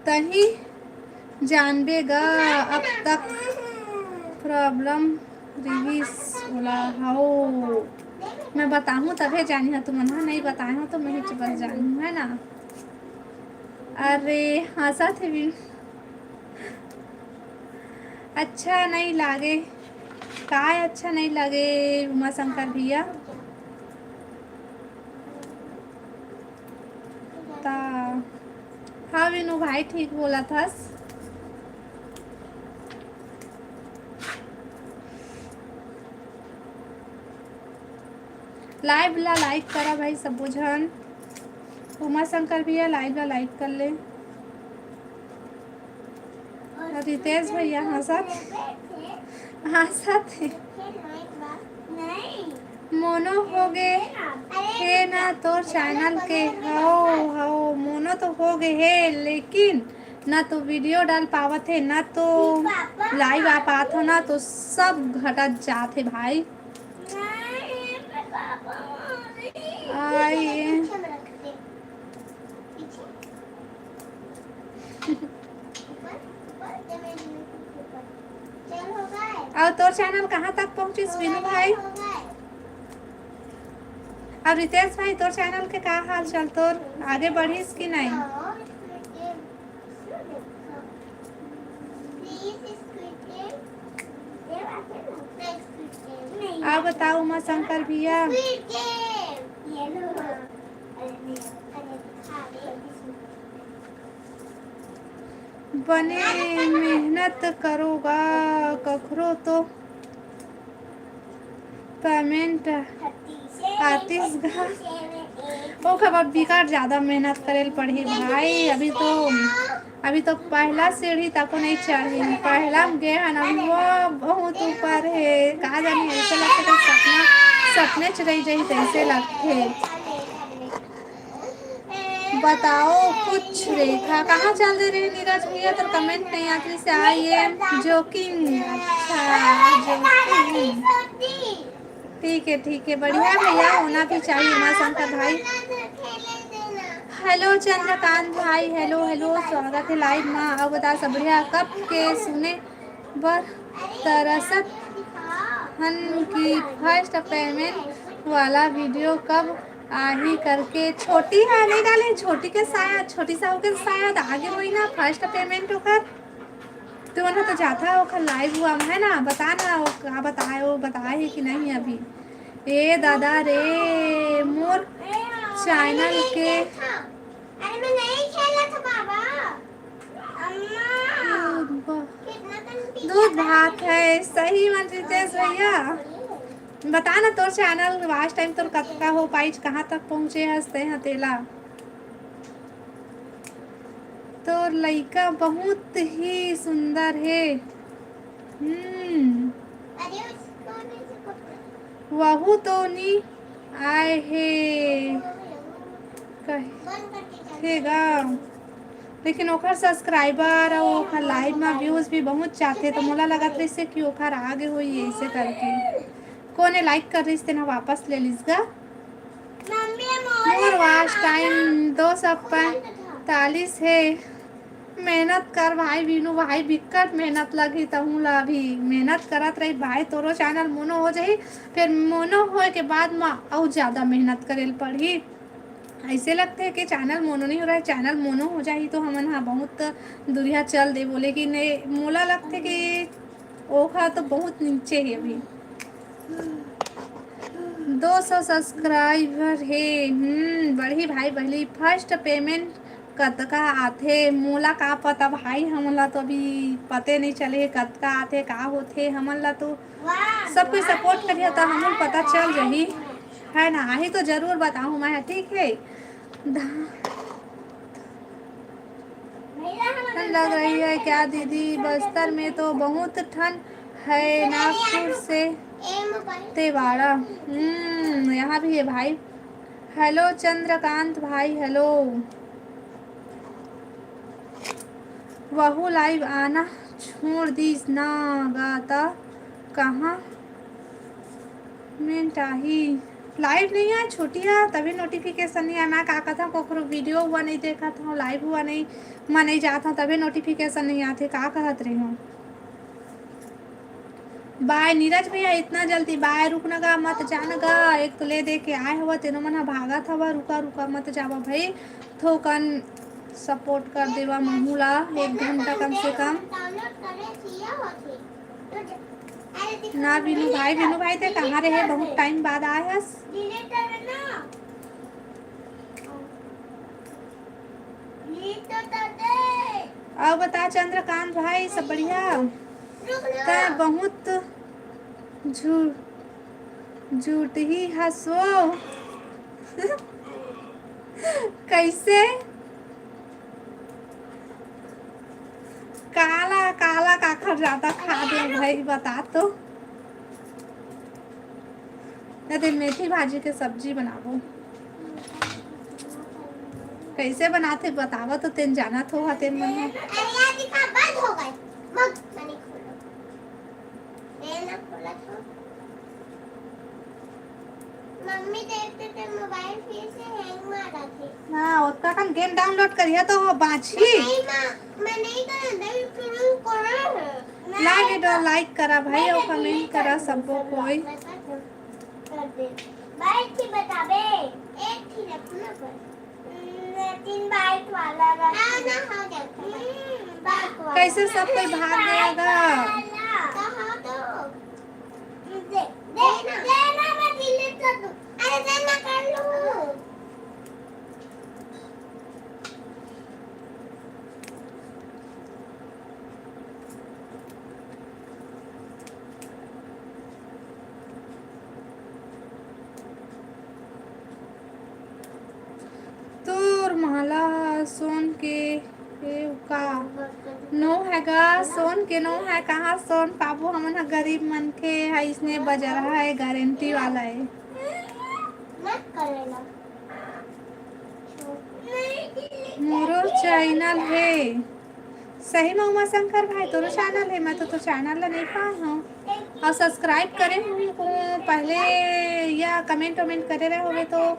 तही जानबे गा, अब तक problem रिहिस ओला। हव, मैं बताहूँ तभे जानिहा तुमन ह, नहीं बताए हो तो मैं ही बस जानहूँ, है ना? अरे, हंसत हे भी। अच्छा नहीं लागे। काय अच्छा नहीं लगे, उमा शंकर भैया? ता, हाँ विनू भाई, ठीक बोलत हस। Live ला like करा भाई, सबो झन। उमा शंकर भैया, live ला like कर ले। रितेश भैया, हाँ सर, हाँ सर। मोनो हो गे हे ना तोर channel के? हव, हव, मोनो तो हो गे हे, लेकिन ना तो video डाल पावत हे, ना तो live आ पात हो, ना तो सब घटत जात हे भाई। आई। अउ तोर channel कहाँ तक पहुँचिस विनू भाई? अउ रितेश भाई, तोर channel के का हाल चाल, तोर आगे बढ़िस कि नहीं? अउ बताओ उमा शंकर भैया। बने मेहनत करो गा, कखरो तो payment आतिस गा। ओखर बर बिकट ज्यादा मेहनत करे ल पड़ही भाई। अभी तो, अभी तो पहला सीढ़ी तको नहीं चढ़े, पहला में गे हन, अभी वो बहुत ऊपर हे। का जानी, ऐसे लगथे कि सपना सपने च रह जाही, तैसे लगथे। बताओ कुछ रेखा, कहाँ चल दे रहे नीरज भैया? तो comment नहीं आती से, I am joking। अच्छा, joking। ठीक है, ठीक है, बढ़िया भैया, होना भी चाहिए उमा शंकर भाई। Hello चंद्रकांत भाई, hello, hello, स्वागत है live में। अब बता सब बढ़िया, कब के सुने बर तरसत हन कि first payment वाला video कब आही करके। छोटी ह नहीं डाले, छोटी के शायद, छोटी साहू के शायद आगे होई ना first payment ओकर। तुमन ह तो जाथा ओखर live हुआ में, है ना? बता ना, वो का बताए, वो बताए है कि नहीं अभी? ए दादा रे, मोर channel के अरे मैं नहीं खेला था बाबा। अम्मा, दूध भा-, कितना कन पी दूध भात है, सही में रितेश भैया। बता ना, तोर channel watch time तोर कतका हो पाइच, कहाँ तक पहुँचे हस तेहा तेला? तोर लइका बहुत ही सुंदर हे। हम्म। अरे उसको नहीं से पकड़। वहू तो नी आए हे कहे गा, लेकिन ओखर subscriber अउ ओखर live में views भी बहुत जाथे, तो मोला लगत रहिसे कि ओखर आगे होई ऐसे करके। कोने like कर रहिस तेन ह वापस ले लिस गा। मोर watch time दो सौ पैंतालीस हे। मेहनत कर भाई बीनू भाई, बिकट मेहनत लगही तहूँ ला। अभी मेहनत करत रही भाई, तोरो channel मोनो हो जाही, फिर मोनो होए के बाद म अउ ज्यादा मेहनत करे ल पड़ही। ऐसे लगथे कि channel मोनो नहीं हो रहा है, channel मोनो हो जाही तो हमन हा बहुत दूरिहा चल देबो, लेकिन ए, मोला लगथे कि ओखा तो बहुत नीचे हे अभी। दो सौ subscriber हे। हम्म, बढ़ी भाई, बढ़ी। First payment कतका आथे, मोला का पता भाई, हमन ला तो अभी पते नहीं चले हे कतका आथे, का होथे। हमन ला तो सब कोई support करिहा, त हमन पता चल जाही, है ना? आही तो जरूर बताहूँ मैं, ठीक है। धा-, ठंड लग रही है क्या दीदी? बस्तर में तो बहुत ठंड है, नागपुर से तेवाड़ा। हम्म, यहाँ भी है भाई। Hello चंद्रकांत भाई, hello। वहू live आना छोड़ दीस ना गा, त कहाँ payment आही? लाइव नहीं आए, छुट्टी है, तभी नोटिफिकेशन नहीं आए। मैं का कहता हूँ, ककरो वीडियो हुआ नहीं देखा था, लाइव हुआ नहीं, मैं नहीं जाता हूँ, तभी नोटिफिकेशन नहीं आते। का कहत रही हूँ? बाय नीरज भैया, इतना जल्दी बाय? रुक न गा, मत जान गा, एक तो ले दे के आए हवा, तेनो मन ह भागत हवा। रुका रुका, मत जावा भाई, थोकन सपोर्ट कर देवा महू ला, एक घंटा कम से कम। ना विनू भाई, विनू भाई ते कहाँ रहे, बहुत टाइम बाद आए हस। अउ बता चंद्रकांत भाई, सब बढ़िया? तै बहुत झू-, झूठही हसो। कैसे? काला, काला काखर ज्यादा खा दे भाई, बता तो। ये दे मेथी भाजी के सब्जी बनाबो। कैसे बनाथे बतावा तो, तेन जानत हो हा, तेन मन ह। अरे यार, दिखा, बंद हो गए। मग, मनी खोलो। ये ना खोला था। मम्मी देखते थे मोबाइल फिर से हैंग मारा थे। हाँ, ओतका कन गेम डाउनलोड करिया तो हो बाँची। नहीं माँ, मैं नहीं करना, नहीं करूँ, करो। लाइक करा भाई, और कमेंट करा सबको कोई। कर दे। भाई की बताबे, एक ही रखना बस। हम्म, तीन बाइट वाला रख। हाँ, ना, हो जाता है। हम्म, बाइट वाला। कैसे सब कोई भाग गया गा? कहाँ तो? दे, दे ना। दे ना, मैं डिलीट कर दूँ। अरे, दे ना, कर लूँ। तोर माला सोन के हे का? नो है गा, सोन के नो है। कहाँ सोन पाबो, हमन ह गरीब मनखे है, इसने बजरहा है, गारंटी वाला है। मत करेला। मोरो चैनल हे। सही में उमा शंकर भाई, तोरो चैनल हे, मैं तो तोर चैनल ला नहीं पाए हूँ। और सब्सक्राइब करे हूँ को पहले या कमेंट वमेंट करे रहे होवे तो,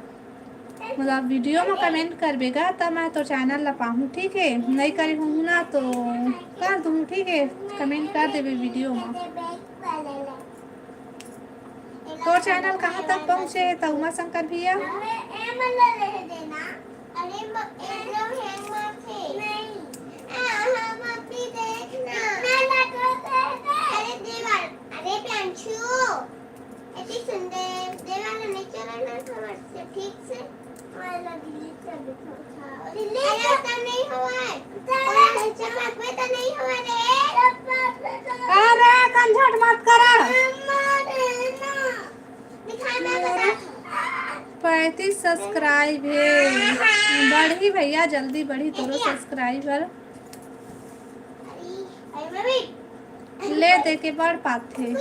मतलब, वीडियो में कमेंट करबे गा, तब मैं तोर चैनल ला पाहूँ, ठीक है? नहीं करे हूँ ना तो कर दूँ, ठीक है? कमेंट कर देबे वीडियो में। तोर चैनल कहाँ तक पहुँचे हे त उमा शंकर भैया? अरे, ए मन ला रह देना। अरे, म-, ए लोग हैंग मारथे। नहीं। आ, हम अभी देखना। ना, ना, तो दे दे। अरे, देवर, अरे, प्यांशु, एती सुन दे, देवर नहीं चला ना खबर से, ठीक से। वाला डिलीट कर देता हूँ। डिलीट करता नहीं हुआ है। साला चमकवे तो नहीं हुआ रे। अरे, कंझट मत करा। अम्मा रे ना। दिखा, मैं बताता हूँ। पैंतीस सब्सक्राइब हे। बढ़ही भैया, जल्दी बढ़ही तोरो सब्सक्राइबर। अरे, अरे, मैं भी ले दे के बढ़ पाथे।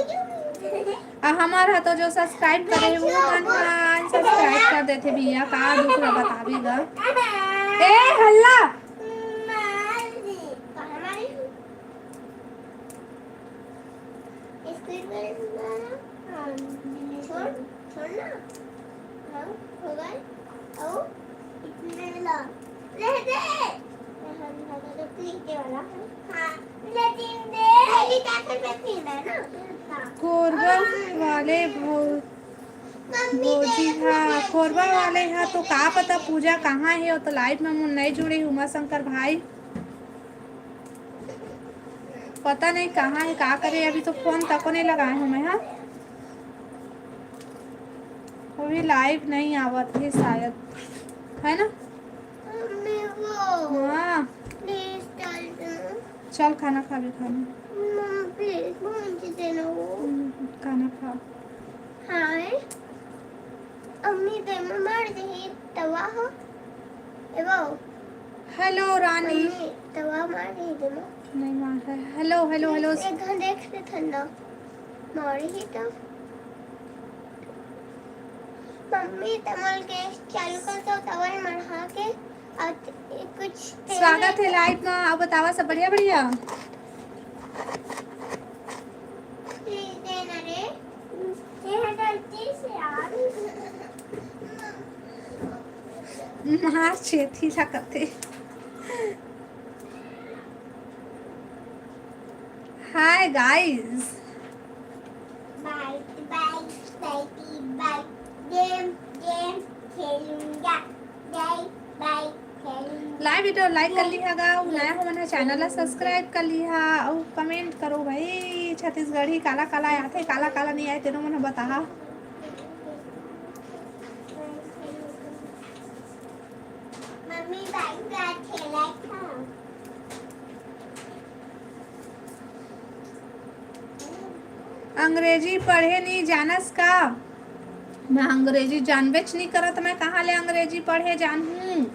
आ हमार ह तो जो सब्सक्राइब करे हे, वो मन ह अनसब्सक्राइब कर देथे भैया, का दुख ल बताबे गा। ए हल्ला। छोड़, छोड़ ना। हाँ, हो गए। आओ, इतने ला। रह दे। हाँ, लेकिन दे। पहली ताकत में पीना है ना। हाँ। कोरबा वाले भो-, मम्मी भोजी दे। हाँ, कोरबा वाले हा तो का पता पूजा कहाँ हे, वो तो लाइव में मुन नहीं जुड़े, उमा शंकर भाई। पता नहीं कहाँ हे, का करे, अभी तो फोन तको नहीं लगाए हूँ मैं, हाँ। वो भी लाइव नहीं आवत हे शायद, है ना? मम्मी, वो हाँ। प्लीज डाल दो। चल, खाना खा भी, खाना। मम्मी, प्लीज, मुझे देना वो। हम्म, खाना खा। हाँ, है? अम्मी, दे, मैं मार दे, तवा हो। ए, वो। हेलो, रानी। मम्मी, तवा मार दे, दे, मैं। नहीं मार रहा है। Hello, hello, hello. एक घंटे देख ले ठंडा। मारी ही तो। मम्मी, तमल गैस चालू कर दो, तवा मढ़ा के। और कुछ स्वागत है लाइव में। आप बतावा, सब बढ़िया, बढ़िया? प्लीज देना रे। ये है गलती से यार। मार चेथी ला कथे। Hi guys। बाय बाय। बाय बाय। गेम गेम खेलूंगा। बाय बाय। लाइव वीडियो लाइक कर लिहा गा, नया हो मन ह चैनल ला सब्सक्राइब कर लिहा अउ कमेंट करो भाई, छत्तीसगढ़ी काला काला आथे, काला काला नहीं आए तेनो मन ह बताहा। मम्मी बाइक पे खेला था। अंग्रेजी पढ़े नहीं जानस का? मैं अंग्रेजी जानबेच नहीं करत, मैं कहाँ ले अंग्रेजी पढ़े जानहूँ?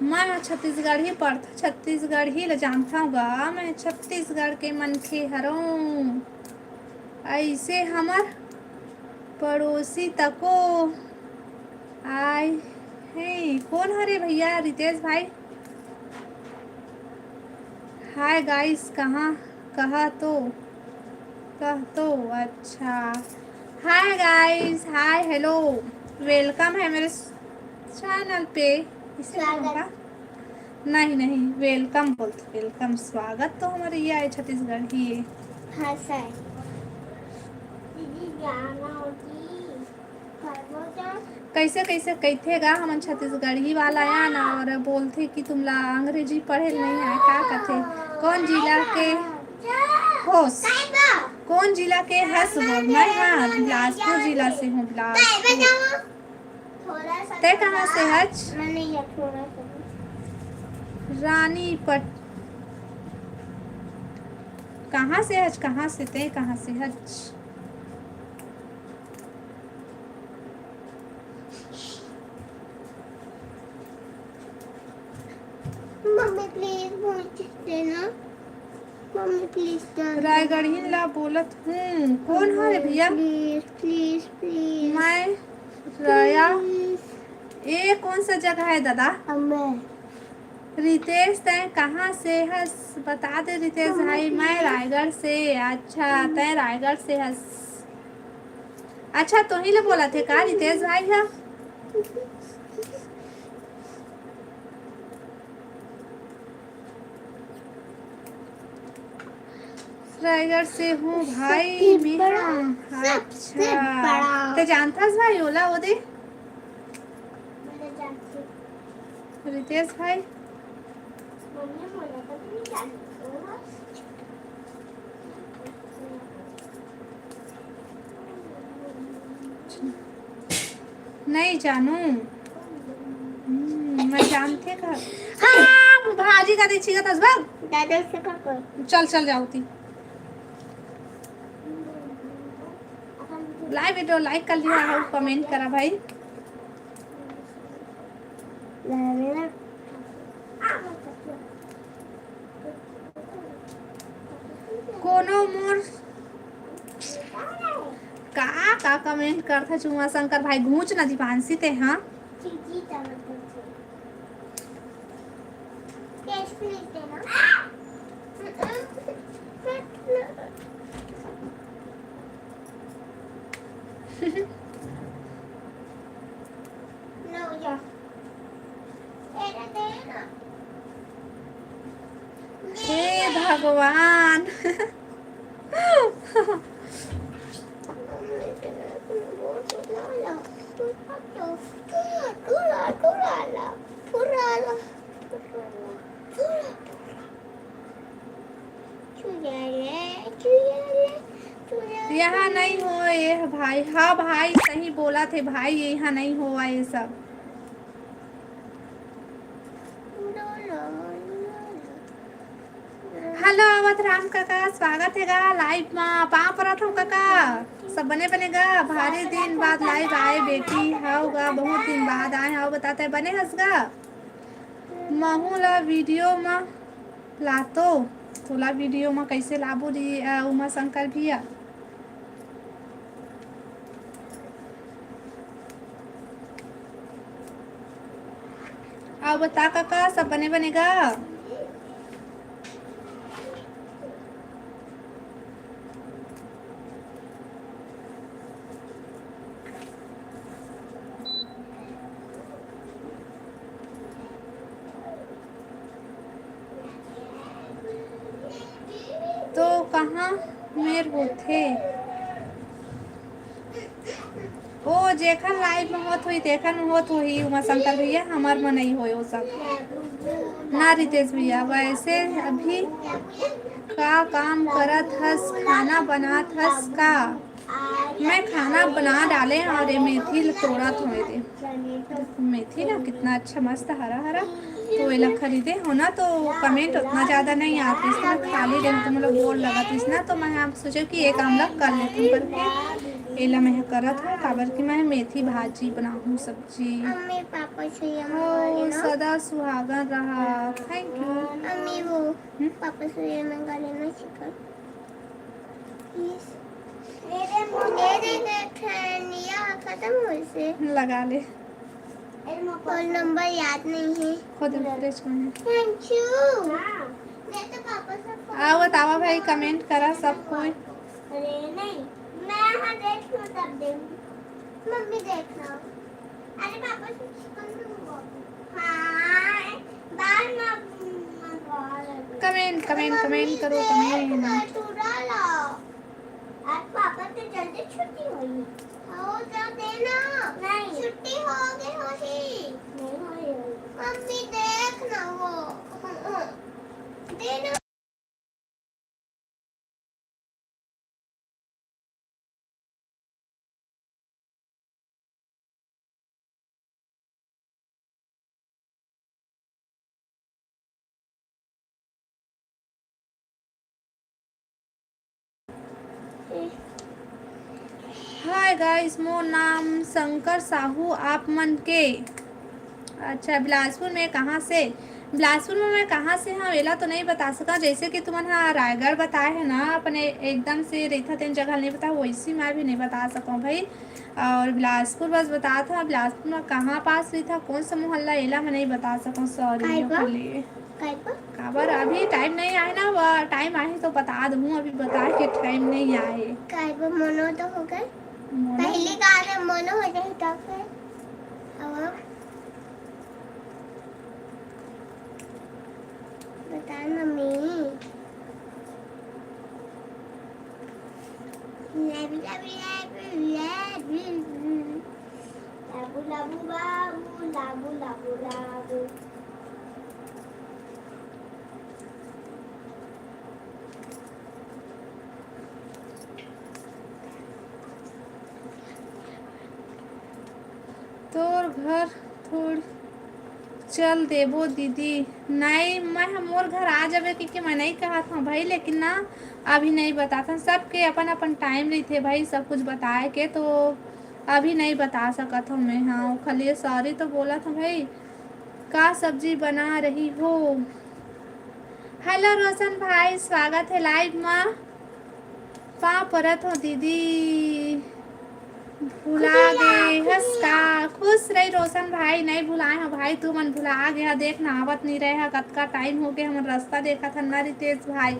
मैं ह छत्तीसगढ़ी पढ़थों, छत्तीसगढ़ी ल जानथों गा, मैं छत्तीसगढ़ के मनखे हरों। ऐसे हमर पड़ोसी तको आए हैं। कौन हरे भैया? रितेश भाई। Hi guys, कहाँ कहा तो कह तो अच्छा। Hi guys, hi, hello, welcome है मेरे चैनल पे। इसे स्वागत। नहीं नहीं, welcome बोलते, welcome, स्वागत तो हमारे ये आए छत्तीसगढ़ ही है। हाँ सर। दीदी जाना होती। कैसे कैसे कहिथे गा हमन छत्तीसगढ़ी वाला या ना, और बोलथे कि तुमला अंग्रेजी पढ़े ल नहीं आए, का कथे? कौन जिला के होस? कौन जिला के हस बोल? मैं हाँ, बिलासपुर जिला से हूँ, बिलासपुर। तय कहाँ से हच? रानीपट। कहाँ से हच? कहाँ से, तय कहाँ से हच? मम्मी प्लीज बोल देना। Mummy please. रायगढ़ी ला बोलत हूँ। कौन हरे भैया? Please please please. मैं राया। ये कौन सा जगह है दादा? अम्बे। रितेश, तय कहाँ से हस? बता दे रितेश भाई, मैं रायगढ़ से। अच्छा, तय रायगढ़ से हस। अच्छा, तोही ले बोलत हे का रितेश भाई ह? रायगढ़ से हूँ भाई, सबसे मैं बड़ा, हाँ। सबसे अच्छा। बड़ा। ते जानथस भाई ओला, ओ दे? रितेश भाई। नहीं जानू। हम्म, मैं जानथे का। हाँ, भाजी का दे छीगत हस बग। दादा से का कर? चल, चल जाओ ती। लाइव वीडियो लाइक कर लिहा हो, कमेंट करा भाई। कोनो मोर का, का कमेंट करथा चुमा शंकर भाई, घूंच ना दीपांशी ते, हाँ? हे भगवान। यहाँ नहीं हो ये भाई। हाँ भाई, सही बोलत हे भाई, ये यहाँ नहीं होवा ये सब। हेलो अवध राम काका, स्वागत हे गा लाइव मा। पाँव परत हूँ काका, सब बने बने गा? भारी दिन बाद लाइव आए बेटी, हव गा, बहुत दिन बाद आए हव। बताते बने हस गा? महू ला वीडियो मा लातो, तोला वीडियो मा कैसे लाबू री, अ, उमा शंकर भैया? अउ बता काका, सब बने बने गा? होथे। ओ, जेखर live में होत होही, तेखर में होत होही, उमा शंकर भैया, हमर में नइ होय ओ सब। ना रितेश भैया, वैसे अभी का काम करत हस, खाना बनात हस का? मैं खाना बना डाले और ये मेथी ल तोड़त हों, ये दे। मेथी ना कितना अच्छा मस्त हरा हरा, तो एला खरीदे हो ना, तो comment उतना ज़्यादा नहीं आतिस ना, खाली दिन तुम लोग बोर लगतिस ना, तो मैं आप सोचे कि ये काम ला कर लेथन करके एला मैं करत हों, काबर कि मैं मेथी भाजी बनाहूँ सब्जी। मम्मी पापा से ये हो, मंगा लेना। सदा सुहागन रहा। Thank you। मम्मी वो हम्म? पापा से ये मंगा लेना चिकन। Please। मेरे मुंह दे दे, दे, खैनिया खत्म होय से। लगा ले। और नंबर याद नहीं है। खुद refresh करना। Thank you। हाँ। मैं तो पापा से phone आओ, बतावा भाई, comment करा सब कोई। अरे नहीं, मैं यहाँ देख लूँ तब देखूँ। मम्मी देख लो। अरे पापा से चिकन दूंगा। हाँ, बाद में मंगवा लेंगे। Comment, comment, comment करो, comment। मैं चुरा ला। आज पापा के जल्दी छुट्टी होई। हो, जा देना। नहीं। छुट्टी हो गई होही। नहीं होई होई। मम्मी देख ना वो। देना। Hi guys, मोर नाम शंकर साहू, आप मन के? अच्छा, बिलासपुर में कहाँ से? बिलासपुर में मैं कहाँ से हूँ, एला तो नहीं बता सका। जैसे कि तुमन हा रायगढ़ बताए है ना, अपने एकदम से रहिथा तेन जगह नहीं बता, वैसी मैं भी नहीं बता सकूँ भाई। और बिलासपुर बस बता था, बिलासपुर में कहाँ पास रहिथा, कौन सा मोहल्ला, एला मैं नहीं बता सकूँ, sorry। काहे बा? बोलिए। काहे बा? काबर अभी टाइम नहीं आए ना, वो टाइम आए तो बता दूँ, अभी बताए के टाइम नहीं आए। काहे बा, मोनो तो हो गए। मोनो? पहली गाने मोनो हो जाए तो फिर। अब बता मम्मी। लाबू, लाबू, लाबू, लाबू। लाबू, लाबू, बाबू, लाबू, लाबू, लाबू। तोर घर थोड़ी चल देबो दीदी। नहीं, मैं ह मोर घर आ जाबे, क्योंकि मैं नहीं कहत हूँ भाई, लेकिन ना अभी नहीं बतात हूँ। सबके अपन अपन टाइम रहिथे भाई, सब कुछ बताए के, तो अभी नहीं बता सकत हूँ मैं। हाँ, खाली sorry तो बोलत हूँ भाई। का सब्जी बना रही हो? हेलो रोशन भाई, स्वागत है लाइव मा। पाँव परत हो दीदी, भुला गे हस का? खुश रही रोशन भाई, नहीं भुलाए हो भाई, तू मन भुला गे हा। देख ना, आवत नहीं रहे हा, कतका टाइम हो गए, हमन रास्ता देखत हन ना रितेश भाई।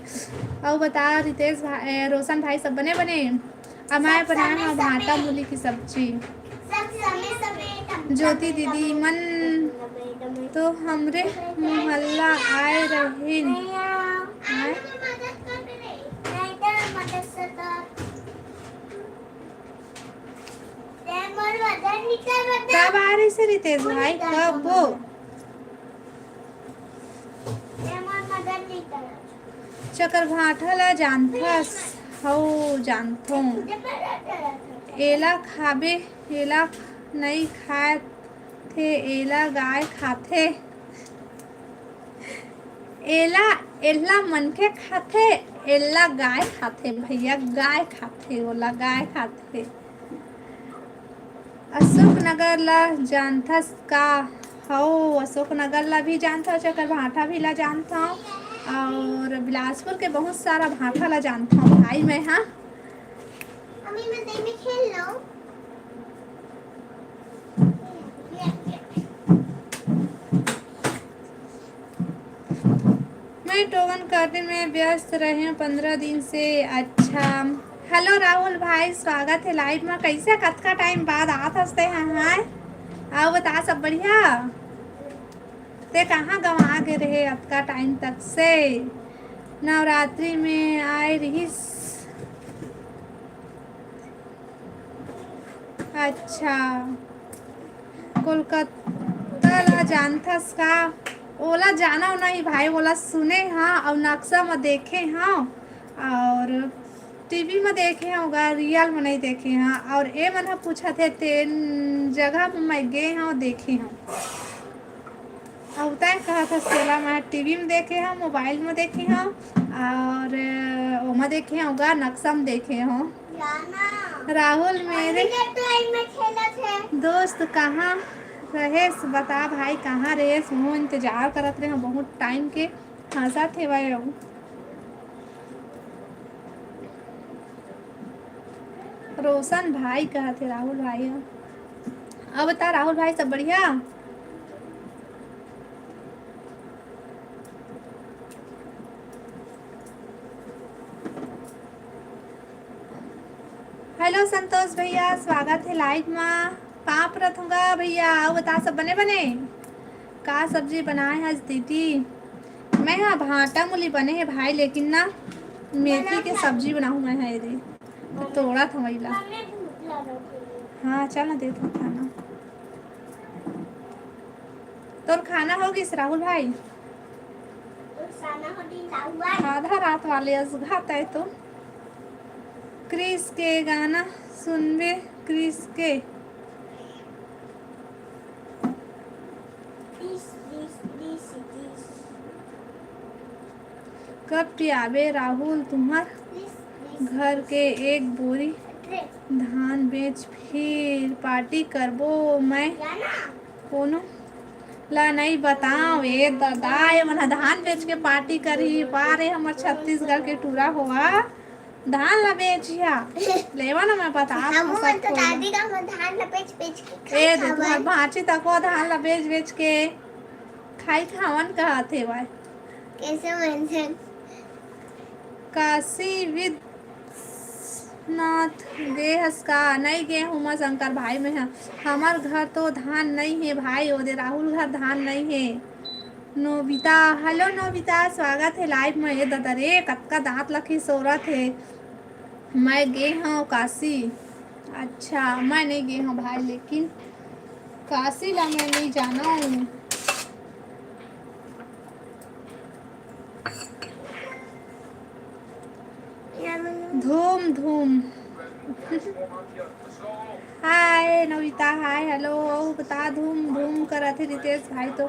अउ बता रितेश भाई, ए, रोशन भाई, सब बने बने? अब मैं बनाए हव भांटा मूली की सब्जी। ज्योति दीदी मन तो हमरे मोहल्ला आए रहिन। आए? कब आ रहे से रितेश भाई, कब वो? चकरभाठा ला जानथस? हव, जानथों। एला खाबे, एला नइ खाथे, एला गाय खाथे। एला, एला मनखे खाथे, एला गाय खाथे भैया, गाय खाथे, ओला गाय खाथे। अशोक नगर ला जानथस का? हव, अशोक नगर ला भी जानथव, चकरभाठा भी ला जानथव, और बिलासपुर के बहुत सारा भाठा ला जानथव भाई मैं, हाँ। मम्मी, मैं दही में खेल लूं? मैं टोकन करने में व्यस्त रहे हूँ पंद्रह दिन से। अच्छा, हेलो राहुल भाई, स्वागत है लाइव में। कैसे, कतका टाइम बाद आत हस ते, हाँ, हाँ? आओ, बता, सब बढ़िया? ते कहाँ गंवा गे रहे अतका टाइम तक से? नवरात्रि में आए रहिस, अच्छा, कोलकाता ला जानथस का? ओला जाना नहीं भाई, ओला सुने हाँ अउ नक्शा म देखे हाँ, और टीवी म देखे हाँ, ओगा रियल म नहीं देखे हाँ। और ए मन ह पूछत हे, तेन जगह म मैं गे हाँ, देखे हाँ। अउ तैं कहत हस, तेला मैं टीवी म देखे हंव, मोबाइल म देखे हंव, और ओमा देखे हंव गा, नक्शा म देखे हंव। राहुल मेरे दोस्त कहाँ रहेस, बता भाई, कहाँ रहेस? वो इंतजार करत रहे हंव बहुत टाइम के, हंसत हेवय अउ। रोशन भाई कहत हे राहुल भाई ह। अब बता राहुल भाई, सब बढ़िया? हेलो संतोष भैया, स्वागत हे लाइव मा। पाँव परत हंव गा भैया, अउ बता सब बने बने? का सब्जी बनाए हस दीदी? मैं हा भांटा मूली बने हे भाई, लेकिन ना मेथी के सब्जी बनाहूँ मैं हा, ये दे। तोड़त हंव एला। हाँ, चल ना, देत हंव खाना। तोर खाना हो गिस राहुल भाई? आधा रात वाले अस गा तैं तो। क्रिस के गाना सुनबे, क्रिस के। कब पियाबे राहुल तुंहर घर के एक बोरी धान बेच, फिर पार्टी करबो मैं। कोनो ला नइ बताओ, ए ददा, ए मन ह धान बेच के पार्टी करही। पा रे, हमर छत्तीसगढ़ के टूरा होवा, धान ला बेचिहा। लेवा ना, मैं बता हमू मन तो दादी का हमर धान ला बेच बेच के ए खाई दे, खावन। तुम्हार भांची तको धान ला बेच बेच के खाई खावन कहत हे भाई। कैसे मेंशन? काशी विद नाथ गे हस का? नइ गे हूँ मैं शंकर भाई, मैं ह, हमर घर तो धान नइ हे भाई, ओदे राहुल घर धान नइ हे। नोबिता, हेलो नोबिता, स्वागत हे लाइव में। ए ददा रे, कतका दांत लखी सोरत हे। मैं गे हूँ काशी। अच्छा, मैं नइ गे हूँ भाई, लेकिन काशी ला मैं नइ जानव। धूम धूम। हाय नविता, हाय, हेलो। अउ बता, धूम धूम करत हे रितेश भाई तो।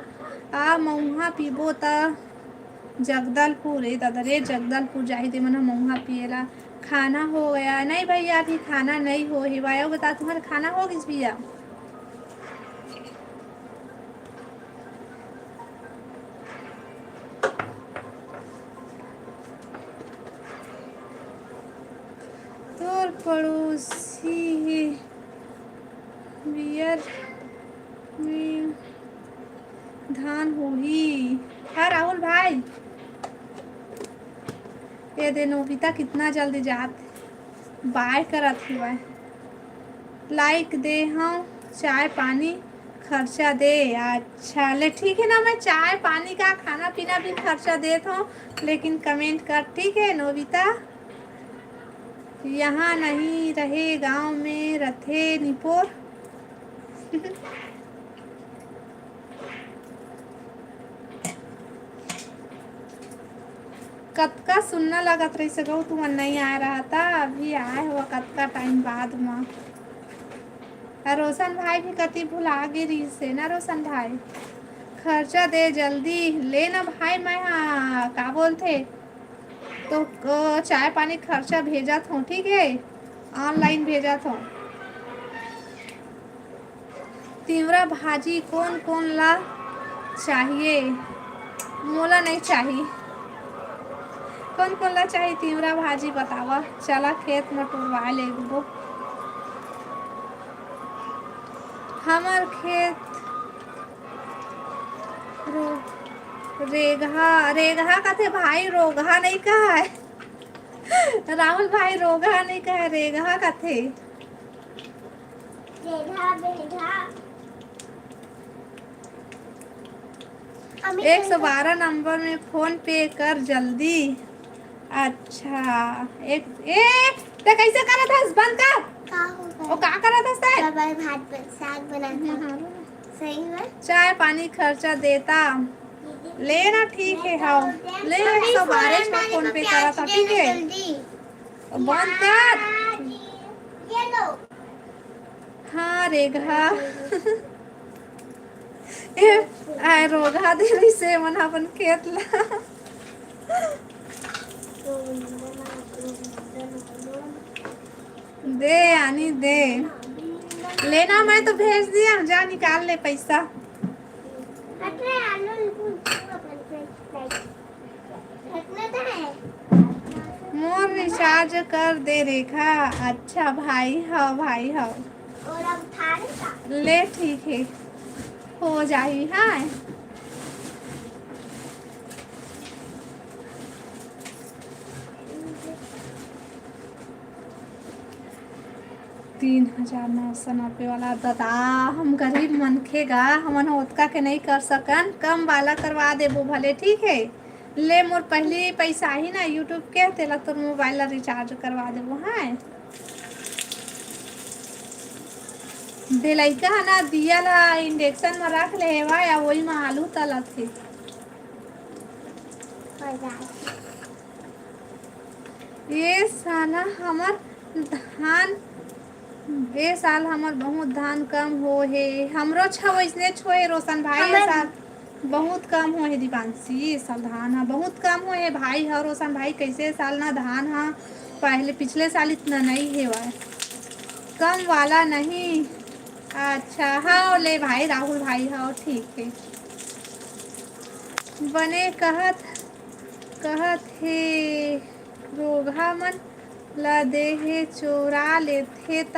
आ मउहा पीबो त जगदलपुर, ए ददा रे, जगदलपुर जाही ते मन ह मउहा पिए ला। खाना हो गया? नहीं भैया, अभी खाना नहीं हो हे। भाई, अउ बता, तुम्हारा खाना हो गिस भैया? तोर पड़ोसी हे बियर में धान होही। हाँ राहुल भाई, ये दे नोबिता कितना जल्दी जात, बाय करत हेवय। लाइक दे हव, चाय पानी खर्चा दे। अच्छा ले, ठीक है ना, मैं चाय पानी का, खाना पीना भी खर्चा देत हव, लेकिन कमेंट कर, ठीक है नोबिता? यहाँ नहीं रहे, गांव में रथे निपोर। कतका सुन्ना लगत रहिस गऊ, तुमन नइ आए रहा ता, अभी आए हो कतका टाइम बाद म। आ रोशन भाई भी कति भुला गे रहिस हे ना रोशन भाई। खर्चा दे जल्दी, ले ना भाई, मैं हा का बोलथे तो, अ, चाय पानी खर्चा भेजत हूँ, ठीक है, ऑनलाइन भेजत हूँ। तिंवरा भाजी कोन कोन ला चाहिए? मोला नहीं चाही। कोन कोन ला चाही तिंवरा भाजी बतावा। चला खेत म टोरवा लेबो। हमर खेत रो-, रेगहा, रेगहा कथे भाई, रोगहा नहीं कहे। राहुल भाई, रोगहा नहीं कहे, रेगहा कथे। रेगहा, रेगहा। एक सौ बारह नंबर में फोन पे कर जल्दी। अच्छा, एक, ए, ते कैसे करत हस? बंद कर। का हो गया? वो का करत हस तैं? चावल भात बन-, साग बना था। हाँ। सही में? चाय पानी खर्चा देता। ले ना, ठीक है, हाँ। ले, एक सौ बारह का PhonePe करा था, ठीक है? जल्दी। बंद कर। ये लो। हाँ, रेघा। ए, आय, रोघा दे रही से मन अपन खेत ला। दे, आनी दे। लेना, मैं तो भेज दिया, जा निकाल ले पैसा। मोर recharge कर दे रेखा। अच्छा भाई, हाँ भाई, हाँ। ले, ठीक है, हो जाही, हाँ। तीन हजार नौ सौ नब्बे वाला दादा, हम गरीब मनखे गा, हमन ओतका के नहीं कर सकन, कम वाला करवा देबो भले, ठीक है। ले, मोर पहली पैसा ही ना YouTube के, तेला तोर mobile ला recharge करवा देबो, हाँ। दे लइका ह ना, दिया ला induction म रख ले हेवय, या वही म आलू तलत हे। ये साल हमर धान, ये साल हमर बहुत धान कम हो हे। हमरो छ वइसने छ होए रोशन भाई, ये हमर साल बहुत कम हो हे दीपांशी, ये साल धान ह बहुत कम हो हे भाई। ह रोशन भाई, कैसे साल ना धान ह पहले पिछले साल इतना नहीं हेवय, कम वाला नहीं। अच्छा, हाँ ले भाई राहुल भाई, हाँ ठीक है। बने कहत, कहत हे, रोघा मन ल दे हे, चोरा लेथे त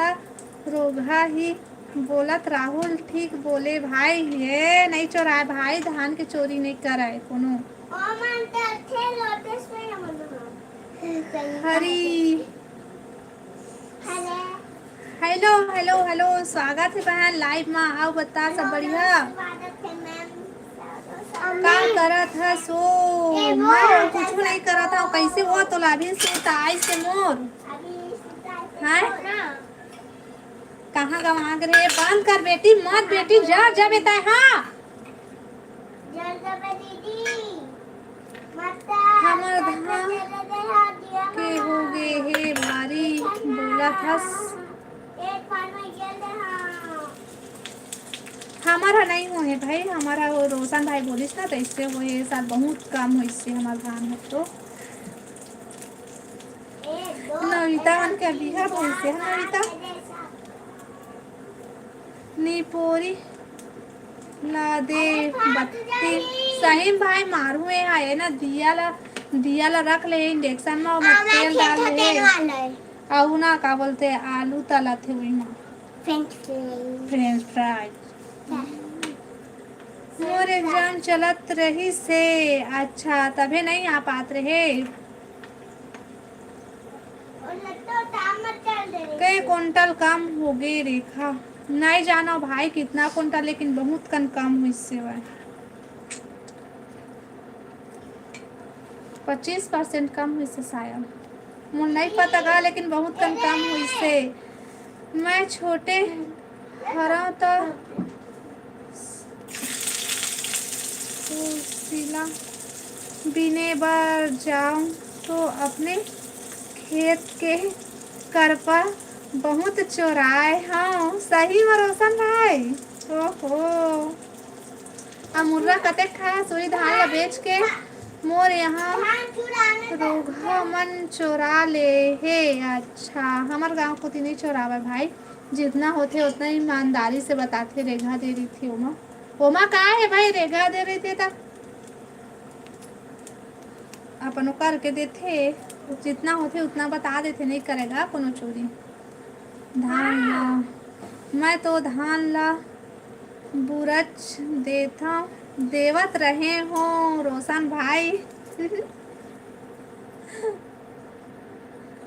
रोघा ही बोलत। राहुल ठीक बोले भाई, ये नहीं चोराए भाई, धान के चोरी नहीं कराए कोनो। ओ मन डरथे लोटे से न मनो। हरी। हेलो। हेलो, हेलो, हेलो, स्वागत हे बहन live मा। अउ बता, सब बढ़िया? स्वागत हे मैम। का करत हस ओ? मैं कुछ नहीं करत हूँ। कैसे हो? तो लाभिन से ताई से मोर। हैं? कहाँ गवा गे रे? बंद कर बेटी, मत बेटी, जा, जा बेटा, हाँ। जल देबे दीदी। मत कर, हमर मत कर, धान जल दे, हाँ, दिया के हो गे हे भारी, बोलत हस। एक बार में जल दे, हाँ। हमर ह नहीं हो हे भाई, हमर ह वो रोशन भाई बोलिस ना, तो इससे वो ये साल बहुत कम होइस हे हमर धान ह तो। नविता मन के बिहा होइस हे, नविता। निपोरी ला दे बत्ती। सही में भाई मारू ए हा, ए ना दिया ला, दिया ला रख ले induction मा, ओमा तेल डाल ले। अउ ना का बोलथे, आलू तलत हे उही मा। French fry। French fry। मोर exam चलत रहिस हे, अच्छा तभे नहीं आ पात रहे। कई कुंटल कम होगे रेखा? नहीं जानो भाई कितना कुंटल, लेकिन बहुत कन कम होइस हे। पच्चीस percent कम होइस हे शायद, मोर नहीं पता गा, लेकिन बहुत कन कम होइस हे। मैं छोटे हरव त कोसिला बिने बर जाऊं तो अपने खेत के करपा बहुत चोराए हव। सही म रोशन भाई, ओहो। अमुर्रा कतेक खाए सुई धान ला बेच के मोर यहाँ रोघा मन चोरा ले हे। अच्छा, हमर गांव कोती नहीं चोरावय भाई, जितना होथे उतना ईमानदारी से बताथे, रेघा दे रहिथे ओमा। ओमा का हे भाई, रेघा दे रहिथे त अपन करके देथे, जितना होथे उतना बता देथे, नहीं करेगा कोनो चोरी। धान ला, मैं तो धान ला बुरच देथव, देवत रहे हो रोशन भाई।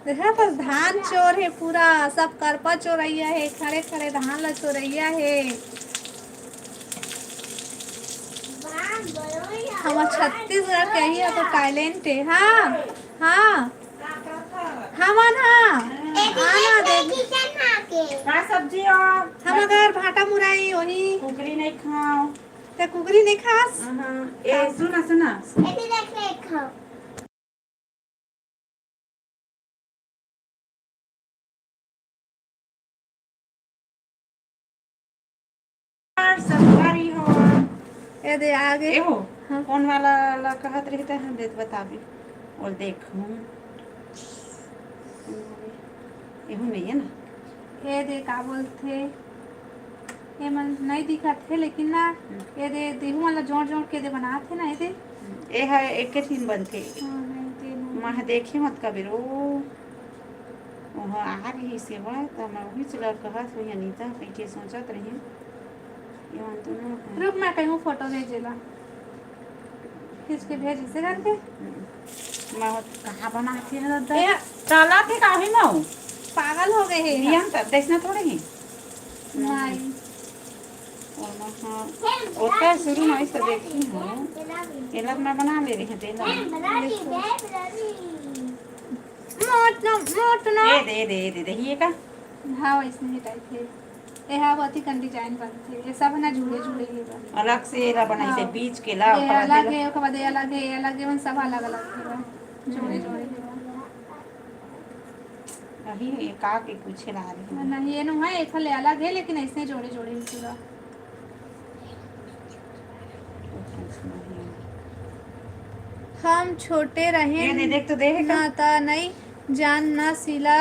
देखा, बस धान चोर हे पूरा, सब करपा चोरैया हे, खड़े खड़े धान ला चोरैया हे। हमर छत्तीसगढ़ के ही ह तो talent हे। हाँ, हाँ। हमन ह। आना दे। का सब्जी हो? हम अगर भाटा मुरई वही। कुकरी नहीं खाओ। ते कुकरी नहीं खास? हाँ। ए, सुना, सुना। संगवारी हो। ए दे आगे। ए हो, हाँ। कौन वाला ला कहत रही त हम देत बताबी। और देख, हूँ। एहू नहीं है ना। ए दे का बोलथे? ए मन नहीं दिखत हे, लेकिन ना, हम्म। ए दे देहू वाला जोड़ जोड़ के दे बनात हे ना, ए दे। हम्म। ए है एक के तीन बनथे। हाँ, नहीं, ते नहीं। मैं देखे मत कबेर, ओ, ओह आ रही सेवा, त मैं वही चला कहत हुई अनीता, कहीं के सोचत रही। ये मन तो ना है। रुक, मैं कहीं फोटो भेजे ला। खींच के भेज इसे करके। हम्म। मैं हो कहाँ बनाती है दादा? ए, चला थे काहे ना हो? पागल हो गए हैं। नियम त देखना थोड़े ही। नहीं। और मैं, हाँ, ओकर शुरू में इस देखी हूँ। ये लोग मैं बना ले रही हूँ, तेल। मोट न, मोट न। ए दे, ए दे, ए दे, दे, ये का? हाँ, वैसने ही टाइप है। ए हाँ, बहुत ही कन डिजाइन बनथे। ये सब ना जुड़े, जुड़े ही बन। अलग से एला बनाई से हाँ। बीच के ला, ये ओकर बाद अलग एला है, ओकर बाद ये अलग है, ये अलग है, मन सब अलग, अलग है बा। जोड़े, जोड़े ही बा। अही, ये का के पूछे ला रही है। नहीं, ये नो है, एक ले अलग है, लेकिन ऐसे जोड़े, जोड़े ही पूरा। हम छोटे रहेन ये दे, देख तो दे है का? ना त नई जान ना सिला।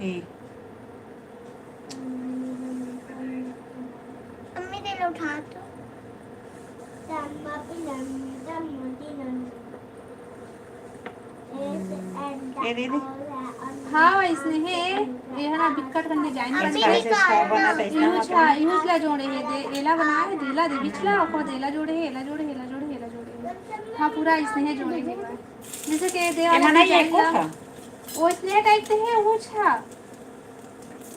ए। मम्मी, दे लो उठा तो। ए दे दे। हाँ, वैसने हे। ये है ना, बिक्कट कन डिजाइन अच्छा, बने। अच्छा, अच्छा, बना था, इसका यूज, मतलब हाँ, यूज ला जोड़े हे, दे, एला बना हे, देला दे, बिचला, ओकर बाद एला जोड़े हे, एला जोड़े हे, एला जोड़े हे, एला जोड़े हे। हाँ, पूरा इसने हे जोड़े हे। जैसे कि ये दे ये वाला मना ये डिजाइन एको ला, था? वो इसने टाइप से हे, वो छा।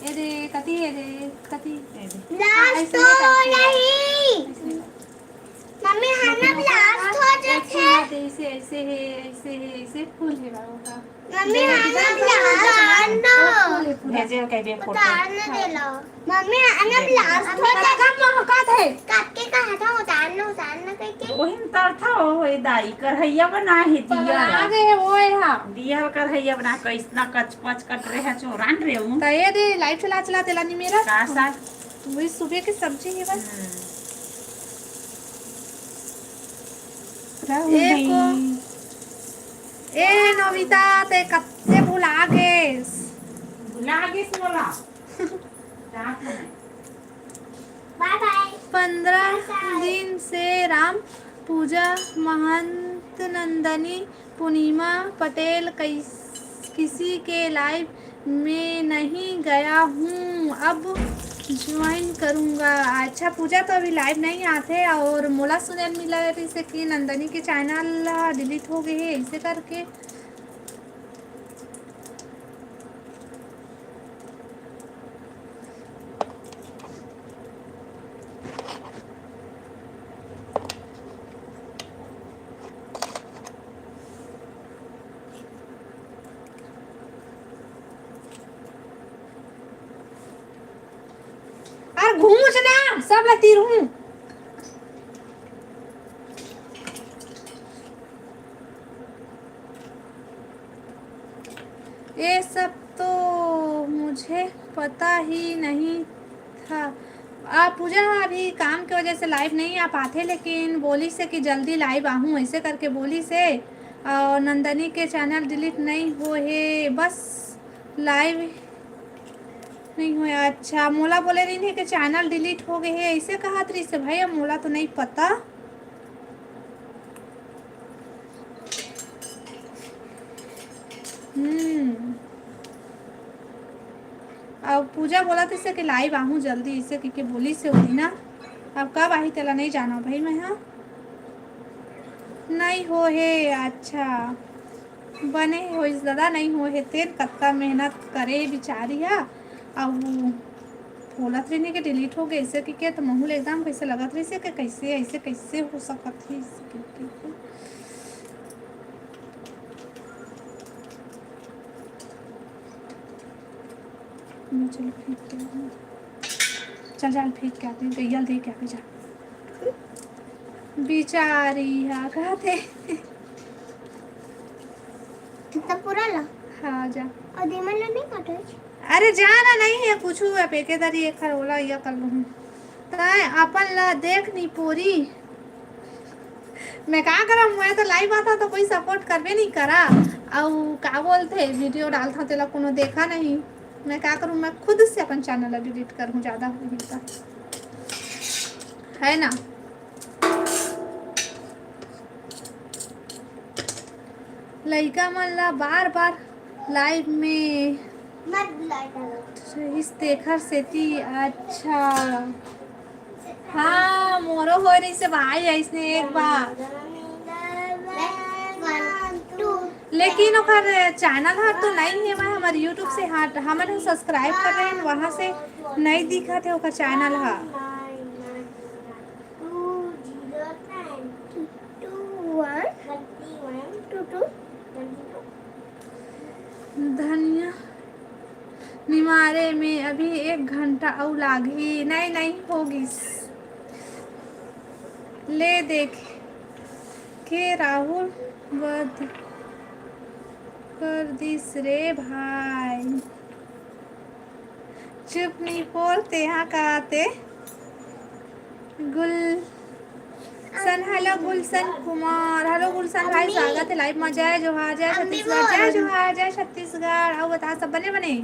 ये दे, कति, ये दे, कति। ये दे। लास्ट ऐसे तो टाइप से। नहीं। ऐसे। मम्मी, हम लोग लास्ट हो जाते हैं। ऐसे, ऐसे है, ऐसे है, ऐसे फूल है बाबू का। मम्मी, हम लोग लास्ट। फूल है पूरा। भेजे कह दे फोटो। उतारने दे लो। मम्मी, हम लोग लास्ट हो जाते हैं। कब मौका थे? काके कहा था उतारना, उतारना करके। वही उतार था, ओ, ए दाई, कढ़ैया बना है दिया। बना दे, वो है, हाँ। दिया कढ़ैया बना, कैसना कचपच कट रहे हैं, चोरान रहे हूँ। तो ये दे, लाइट चला, चला, तेला नहीं मेरा। का सा? वही सुबह की सब्जी है बस। हम्म। राहुल ए भाई। को, ए नोबिता, ते कब से भुला गेस? भुला गेस मोला। रात में। बाय बाय। पंद्रह बाय बाय। दिन से राम पूजा महंत नंदनी पूर्णिमा पटेल कैस-, किसी के लाइव में नहीं गया हूँ, अब ज्वाइन करूँगा। अच्छा, पूजा तो अभी लाइव नहीं आथे और मोला सुनेल मिला जैसे कि नंदनी के चैनल डिलीट हो गए है, ऐसे करके। अरे घूमच ना, सब ला तीर हूँ। ये सब तो मुझे पता ही नहीं था। आ, पूजा अभी काम के वजह से लाइव नहीं आ पाथे, लेकिन बोली से कि जल्दी लाइव आहूँ, ऐसे करके बोली से। और नंदनी के चैनल डिलीट नहीं हो हे, बस लाइव नहीं होय। अच्छा, मोला बोले रहिन हे कि चैनल डिलीट हो गए हे, ऐसे कहत रहिस हे भाई, अब मोला तो नहीं पता। हम्म। अब पूजा बोलत हे कि लाइव आहूँ जल्दी, ऐसे कहिके बोलिस हे ओ दिन। अब कब आही तेला नहीं जानो भाई मैं, हाँ। नहीं हो हे, अच्छा। बने होइस दादा, नहीं हो हे तेन, कतका मेहनत करे बिचारी हा। अब बोलत रहिन हे कि डिलीट हो गए, ऐसे कहिके तो महूँ ल एकदम कैसे लगत रहिस हे कि कैसे, ऐसे कैसे हो सकत हे, ऐसे कहिके। चलो फेंक के आते हैं। चल, जा, फेंक के आते हैं, गैया ल दे के आते, जा। बिचारी हा, कहते। तब पूरा ला। हाँ, जा। और देमन ला नहीं काटो। अरे, जा ना, नहीं है कुछ, अब एके दरी एक हर ओला या कर लूँ। तैं अपन ला देख नी पोरी। मैं का करम, मैं तो live आता तो कोई support करबे नहीं करा। अउ का बोलथे, video डालथा तेला कोनो देखा नहीं। मैं का करूँ, मैं खुद से अपन channel ला delete करहूँ, ज्यादा होही त, है ना। लइका मन ला बार बार live में मत बुलाए करो। रहिस तेखर सेती। अच्छा, हाँ, मोरो हो रही से भाई ऐसने एक बार। One, two। लेकिन ओकर channel हर तो नहीं है, मैं हमर YouTube से हट, हमन subscribe कर रहे हैं, वहाँ से नहीं दिखा थे ओकर channel हा। Two zero nine two one two two। धनिया निमारे में अभी एक घंटा अउ लागही। नहीं, नहीं, हो गिस। ले देख के राहुल बद कर दिस रे भाई। चुप नी पोर, तेहा का ते। गुलशन, hello गुलशन कुमार, hello गुलशन भाई, स्वागत है live में। जय जोहार, जय छत्तीसगढ़, जय जोहार, जय छत्तीसगढ़। अउ बता सब बने बने।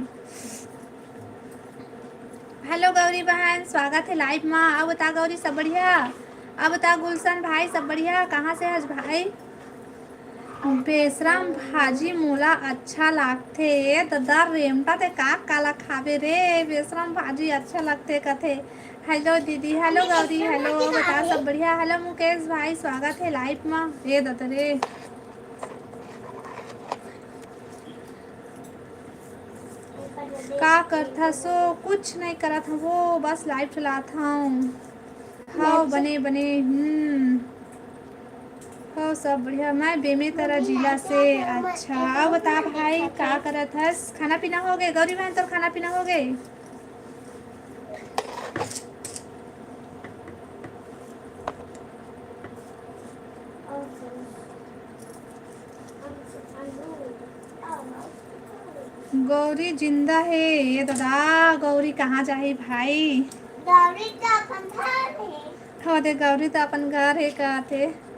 Hello गौरी बहन, स्वागत है live में। अउ बता गौरी सब बढ़िया? अउ बता गुलशन भाई सब बढ़िया? कहाँ से हस भाई? बेसरम भाजी मोला अच्छा लागथे। ए ददा रेमटा, ते का काला खाबे रे? बेसरम भाजी अच्छा लागथे कथे। Hello दीदी, hello गौरी, hello, बता सब बढ़िया? Hello मुकेश भाई, स्वागत है live मा। ए ददा रे, का करथा सो? कुछ नहीं करत हवो, बस live चलात हूँ। हाँ, बने बने। हम्म, हो सब बढ़िया। मैं बेमेतरा जिला से। अच्छा, अब बता भाई, का करत हस? खाना पीना हो गए गौरी बहन? तोर खाना पीना हो गए? गौरी जिंदा हे। ए ददा, गौरी कहाँ जाही भाई? गौरी तो अपन घर हे। हो दे, गौरी तो अपन घर हे, कहत हे।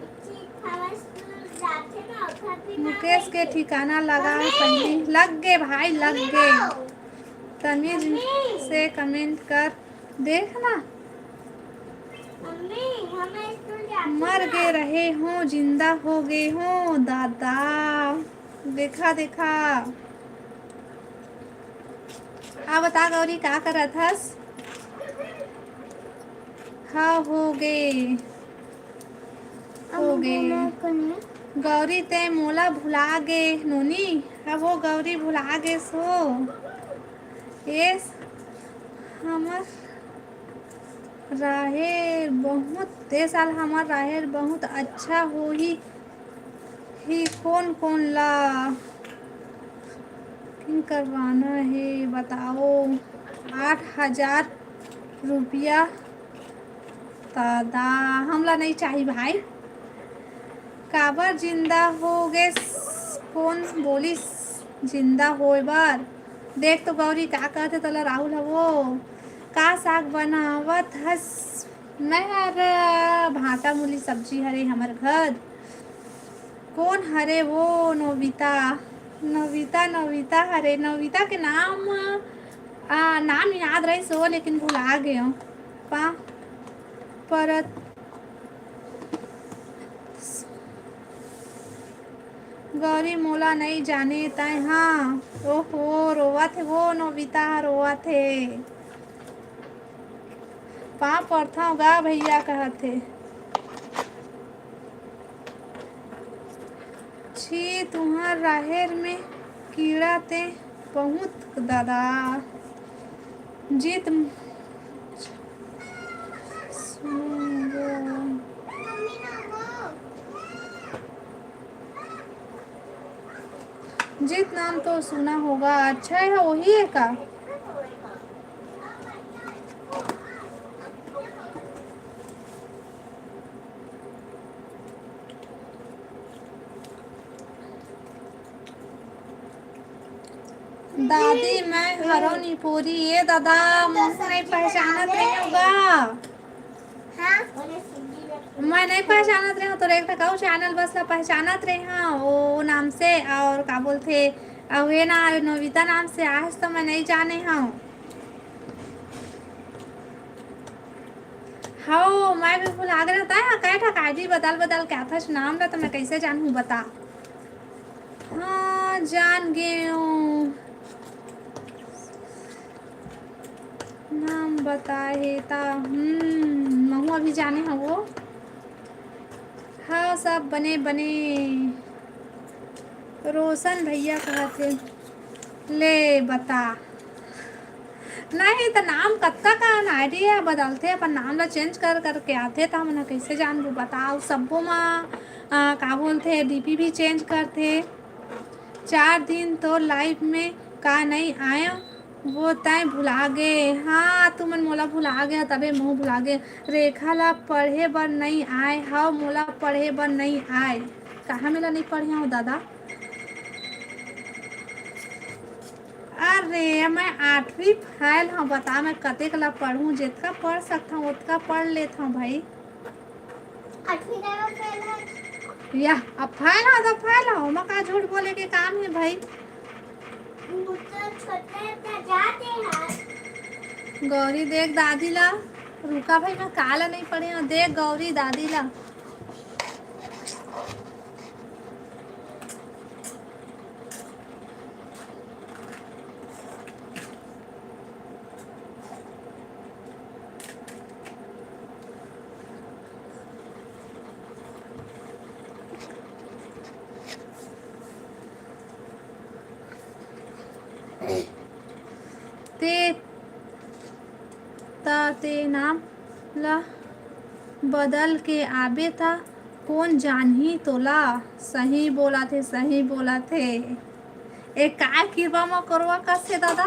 मुकेश के ठिकाना लगा हे पहली। लग गे भाई, लग गे। तमीज से comment कर। देख ना। मर गे रहे हों, जिंदा हो गे हों, दादा। देखा, देखा। आ बता गौरी, का करत हस? हाँ, हो गे। हो गे। गौरी, ते मोला भुला गे नोनी। अब वो गौरी भुला गे सो। एस हमर राहेर बहुत, ए साल हमर राहेर बहुत अच्छा होही। ही कोन कोन ला booking करवाना हे बताओ। आठ हजार रुपया दादा, हमला नहीं चाही भाई। काबर जिंदा हो गेस? कोन बोलिस जिंदा होय बर? देख तो गौरी का कहथे तोला राहुल हवो। का साग बनावत हस? मैं हर भांटा मूली सब्जी हरे हमर घर। कोन हरे वो नोबिता? नोबिता, नोबिता हरे। नोबिता के नाम, आ, नाम याद रहिस हो, लेकिन भुला गे हों। पा-, परत गौरी मोला नइ जाने तैं हा। ओहो, रोवत हे वो नोबिता, रोवत हे। पाँव परथंव गा भैया, कहत हे। छी, तुंहर राहेर में कीड़ा ते बहुत दादा। जीत जीत नाम तो सुना होगा। अच्छा, ये वही है का? दादी, मैं हरो निपोरी। ए दादा, मोहू नहीं पहचानत रहे होगा। हाँ? मैं नहीं पहचानत रहे हूँ, तोर एक ठा अउ चैनल बस ला पहचानत रहे हूँ, वो नाम से, और का बोलथे, और ये ना नोविता नाम से, आज तो मैं नहीं जाने हूँ। हव, मैं भी भुला गे रहता है, कई ठा आईडी बदल बदल के आथस, नाम ला तो मैं कैसे जानहूँ, बता। हाँ, जान गे हूँ। नाम बताए हे ता, हम्म, महू अभी जाने हवो। हाँ, सब बने बने। रोशन भैया कहत हे, ले बता। नहीं त नाम कतका कन आईडी ह बदलथे, अपन नाम ला चेंज कर करके आथे, त हमन ह कइसे जानबो बताव? सब्बो मा, आ, का बोलथे, डीपी भी चेंज करथे। चार दिन तो लाइव में का नइ आय, वो तैं भुला गे। हाँ, तुमन मोला भुला गे, तबे महू भुला गे। रेखा ला पढ़े बर नइ आय, हव, मोला पढ़े बर नइ आय। कहाँ मेला नइ पढ़े हव दादा? अरे, मैं आठवीं फेल हव, बता मैं कतेक ला पढ़ूं? जेतका पढ़ सकथव, ओतका पढ़ लेथव भाई। आठवीं ला फेल हव। या, अब फेल हव तो फेल हव, ओमा का झूठ बोले के काम हे भाई? वो तो छोटे तो जाते हैं। गौरी देख दादी ला, रुका भाई, मैं का ला नइ पढ़े हव, देख गौरी दादी ला। ते, त ते नाम ला बदल के आबे त कोन जानही तोला? सही बोलत हे, सही बोलत हे। ए काय किरवा म कोरवा कस हे दादा?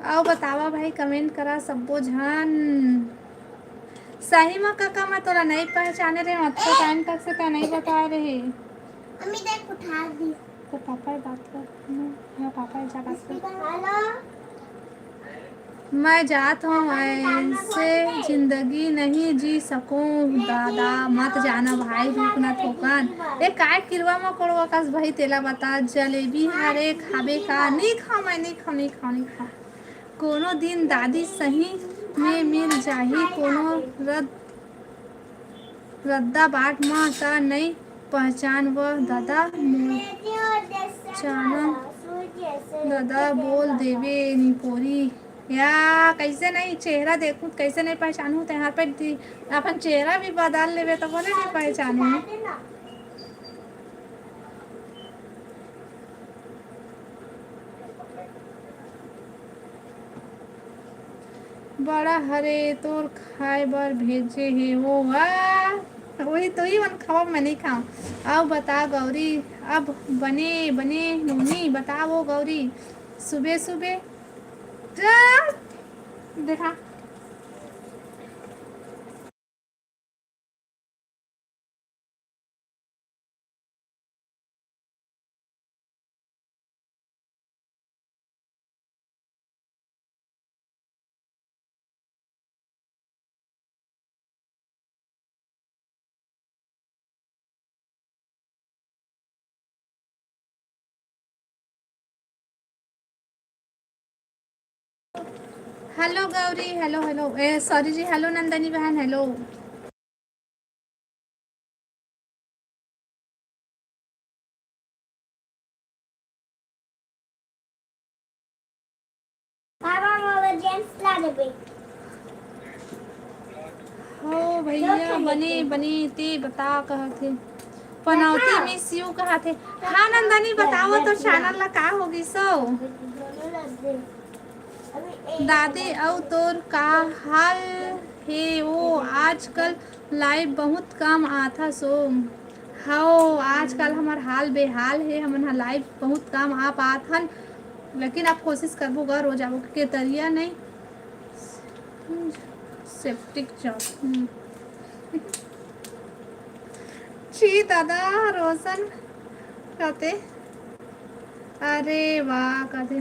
अउ बतावा भाई, कमेंट करा सब्बो झन। सही म कका, मैं तोला नइ पहचाने रेहेंव, अतका टाइम तक से तैं नइ बताए रहे। मम्मी देख, उठा दी। तो पापा ही बात कर, हाँ, पापा ही जा बात कर। हेलो। मैं जात हूँ, ऐसे जिंदगी नहीं जी सकूँ दादा, मत जाना भाई, रुक ना थोकन। ए, काय किरवा म कोड़वा कस भाई, तेला बता, जलेबी हरे खाबे का? नहीं खाऊँ मैं, नहीं खाऊँ, नहीं खाऊँ, नहीं खाऊँ। कोनो दिन दादी सही में मिल जाही, कोनो रद रद्दा बाट म त नइ पहचानव ददा, मोर चाना ददा बोल देबे निपोरी। या, कइसे नइ चेहरा देखहूँ, कइसे नइ पहचानहूँ? तेहर पे दि-, अपन चेहरा भी बदल लेबे, त बोले नइ पहचानहूँ। बड़ा हरे तोर खाए बर भेजे हे वो। वाह, वही तो ही मन खावा, मैं नहीं खाऊं। आओ बता गौरी, अब बने बने नोनी बता वो गौरी, सुबह सुबह जा, देखा। हेलो गौरी, हेलो, हेलो, ए, सॉरी जी, हेलो नंदनी बहन, हेलो। पापा, मोला जेम्स ला देबे। हो भैया, बने, बने, ते बता कहत हे। पनौती मिस यू कहत हे। हाँ नंदनी, बताओ तो चैनल ला का हो गिस ओ? दादी, अउ तोर का हाल हे? ओ, आजकल लाइव बहुत कम आथस ओ। हव, आजकल हमर हाल बेहाल हे, हमन ह लाइव बहुत कम आ पात हन। लेकिन अब कोशिश करबो गा रोज आबो के तरिया नहीं, सेप्टिक जाम। हम्म। छी दादा, रोशन कहते, अरे वाह कहते,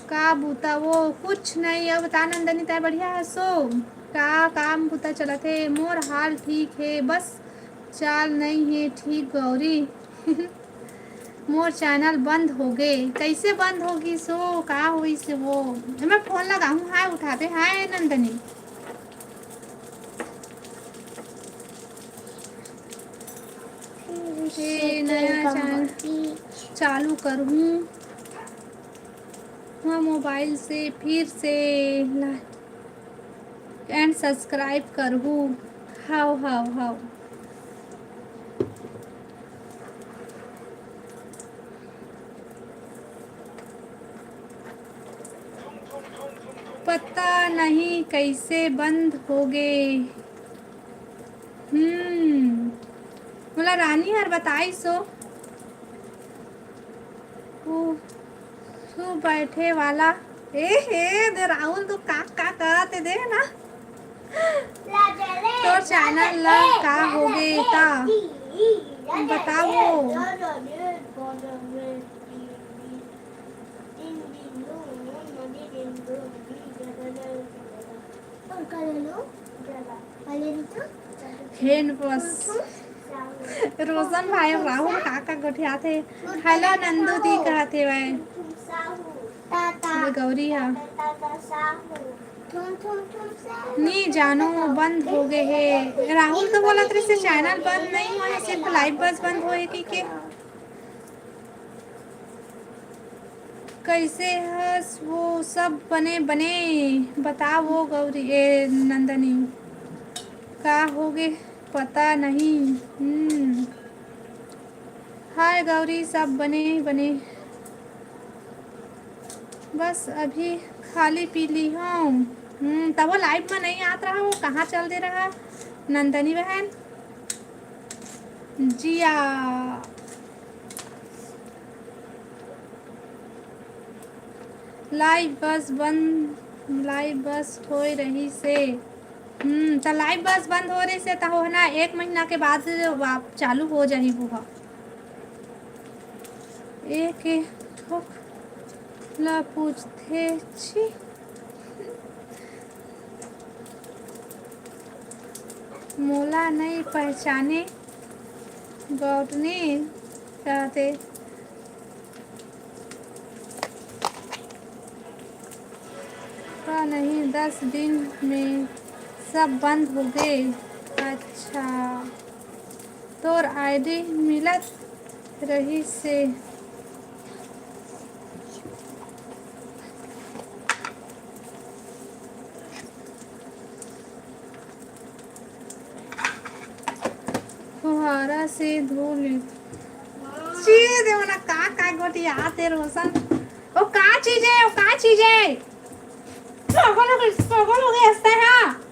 का बूता वो? कुछ नहीं। अब बता नंदनी, तय बढ़िया है सो? का काम बूता चलत हे? मोर हाल ठीक है, बस चाल नहीं है ठीक गौरी। मोर चैनल बंद हो गे। कैसे बंद हो गिस वो? का होइस वो? मैं फोन लगाहूँ, हाय उठाबे। हाय नंदनी। ए, नया चैनल चालू करहूँ। हाँ, मोबाइल से फिर से एंड सब्सक्राइब करहूँ। हाव, हाव, हाव। पता नहीं कैसे बंद हो गे। हम्म, मोला रानी हर बताइस ओ। उ, तू बैठे वाला। ए हे, दे राहुल, तू का, का करत हे, दे ना। तोर चैनल ला का होगे ता? बताओ। हेन बस। रोशन भाई, राहुल काका गोठियाथे। हेलो नंदू दी कहथे भाई। ये गौरी हा। नी जानो, बंद हो गए हे। राहुल तो बोलत रहिसे चैनल बंद नहीं हुआ है, सिर्फ लाइव बस बंद होए कि के। कैसे हस वो? सब बने बने। बता वो गौरी, ए नंदनी, का होगे? पता नहीं। हम्म। हाय गौरी, सब बने बने। बस अभी खाली पी ली हूँ। हम्म, तब वो लाइव में नहीं आत रहा, वो कहाँ चल दे रहा नंदनी बहन? जिया। लाइव बस बंद, लाइव बस होए रहिसे। हम्म, त लाइव बस बंद हो रहिसे, त हो ना, एक महीना के बाद वाप-, चालू हो जाही वो ह। एक ठोक ला पूछथे छी। मोला नइ पहचाने गौटनी कहते। का नहीं, दस दिन में सब बंद हो गए। अच्छा, तोर आईडी मिलत रहिसे। फुहारा से धो ले। चीज दे मना का का गोटी आते रोशन। ओ का चीज है, ओ का चीज है? पागल हो गई, पागल हो गई हंसता है।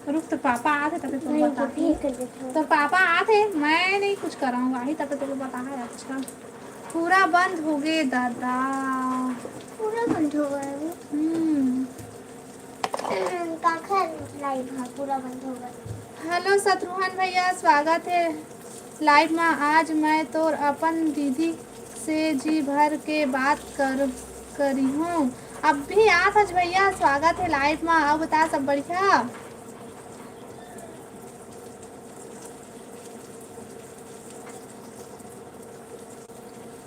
रुक, तो पापा आते तब तो नहीं, बता। तो पापा आते, मैं नहीं कुछ कराऊंगा ही तब तो बता है। अच्छा, पूरा बंद हो गए दादा। पूरा बंद हो गया वो। हम्म। काखर लाइव हा पूरा बंद हो गया। हेलो शत्रुघ्न भैया, स्वागत है लाइव में। आज मैं तोर अपन दीदी से जी भर के बात कर करी हूँ। अब भी आत हस भैया, स्वागत है लाइव में। आओ बता, सब बढ़िया?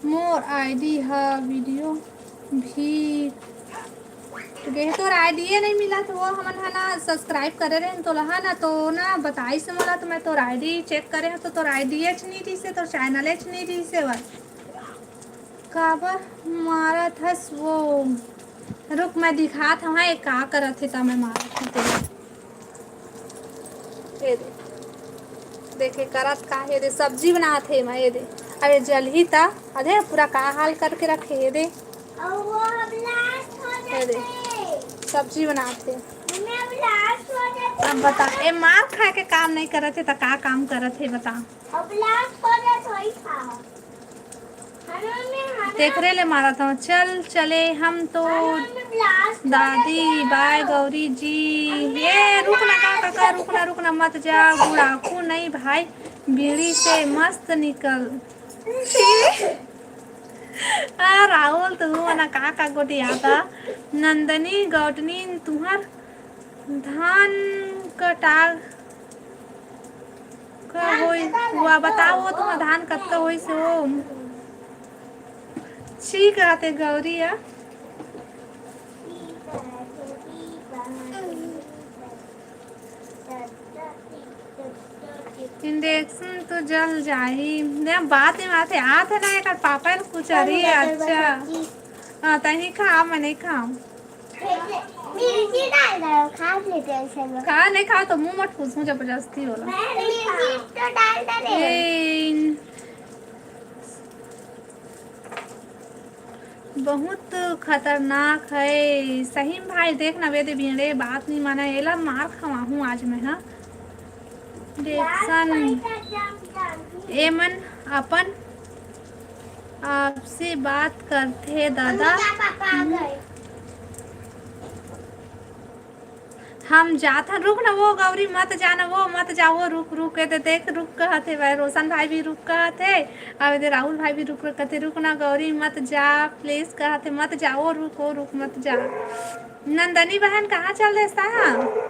मोर आईडी ह वीडियो भी गे। तोर आईडीए नहीं मिला तो वो हमन ह ना सब्सक्राइब करे रहे तो लहा ना तो ना बताइस मोला, तो मैं तोर आईडी चेक करे हूँ तो तोर आईडीएच नहीं रहिसे, तोर चैनल एच नहीं रहिसे। काबर मारत हस वो? रुक, मैं दिखात हवं, ये का करत हे, त मैं मारत हवं तेला। ये दे, देखे करत का हे, दे सब्जी बनात हे मैं, ये दे। अरे जलही त, अरे पूरा का हाल करके रखे, ये दे। ये दे, सब्जी बनात हे। अब बता, ए मार खाए के काम नहीं करत हे, त का काम करत हे, बता। अब लास्ट हो जाए, थोड़ी खा। तेकरे ले मारत हूँ। चल चले हम तो दादी, बाय गौरी जी। ए, रुक ना का, काका, रुक ना, रुक ना, मत जा, गुड़ाखू नहीं भाई, बीड़ी से मस्त निकल। आ, राहुल, तू मना का का गोटी आता? नंदनी, गौटनी, तुहर धान कटा का होई हुआ बताओ, तुम धान कत्ता होई से हो? छी कहते गौरी या। इंजेक्शन तो जल जाही। ने बात ही बात है, आते ना एकर पापा ने कुछ अरे अच्छा। हाँ, तही खा, मैं नहीं खाऊं। मिर्ची डाल दो, खा लेते हैं सब लोग। खा नहीं खा तो मुंह मत पूछूं जबरदस्ती होला। मिर्ची तो डाल दे रे। ए, इन- बहुत खतरनाक है सही में भाई। देख ना वेदे बीड़े बात नहीं माना, एला मार खवाहूं आज मैं। हाँ, देखसन एमन अपन आपसी बात करथे दादा। हम जाथन, रुक ना वो गौरी, मत जाना वो, मत जा वो, रुक रुक के दे, देख रुक कहत हे भाई, रोशन भाई भी रुक कहत हे, अब दे राहुल भाई भी रुक रुक कहते, रुक ना गौरी मत जा प्लीज कहत हे, मत जा वो, रुक वो, रुक मत जा। नंदनी बहन कहाँ चल देता है?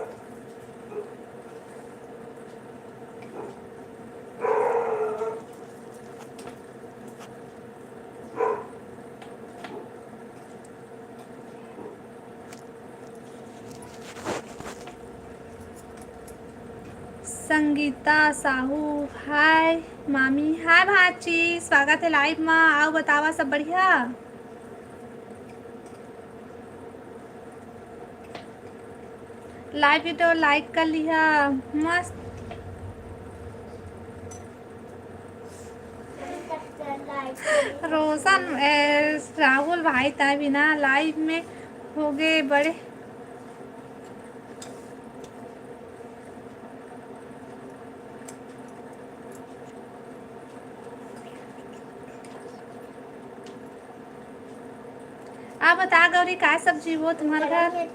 संगीता साहू, हाय मामी, हाय भाची, स्वागत है लाइव मा। आओ बतावा सब बढ़िया। लाइव वीडियो लाइक कर लिहा, मस्त। रोशन, ए, राहुल भाई तय बिना लाइव में हो गए बड़े। आप बता गौरी, का सब्जी वो तुम्हारे घर? अरे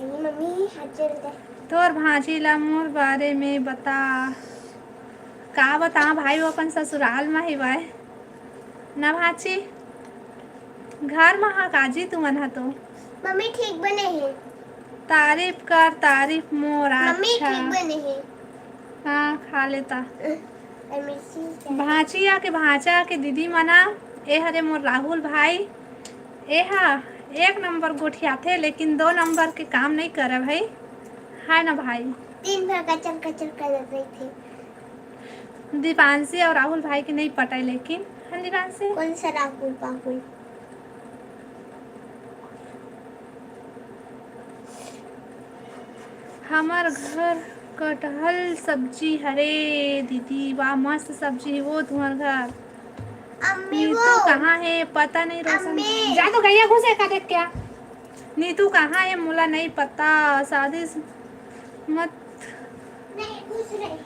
मम्मी, हाथ जोड़ दे। तोर भांजी ला मोर बारे में बता। का बता भाई, वो अपन ससुराल में ही बाय ना भांची। घर में हा काजी तुमन हा तो। मम्मी ठीक बने हे। तारीफ कर, तारीफ मोर। मम्मी अच्छा। ठीक बने हे। हाँ, खा लेता। भांचिया के भांचा के दीदी मना, ए हरे मोर राहुल भाई, ए हा एक नंबर गोठियाथे, लेकिन दो नंबर के काम नहीं करे भाई, है ना भाई? दिन भर कचर कचर करत रहिथे। दीपांशी और राहुल भाई के नहीं पटाई, लेकिन, हाँ दीपांशी? कौन सा राहुल बाहुल? हमर घर कटहल सब्जी हरे दीदी, वाह मस्त सब्जी हे वो तुम्हर घर। अम्मी नीतू वो। कहाँ हे पता नहीं रोशन। अम्मी। जा तो गैया घुसे का देख क्या। नीतू कहाँ हे मोला नहीं पता, शादी स-, मत। नहीं घुस रही है।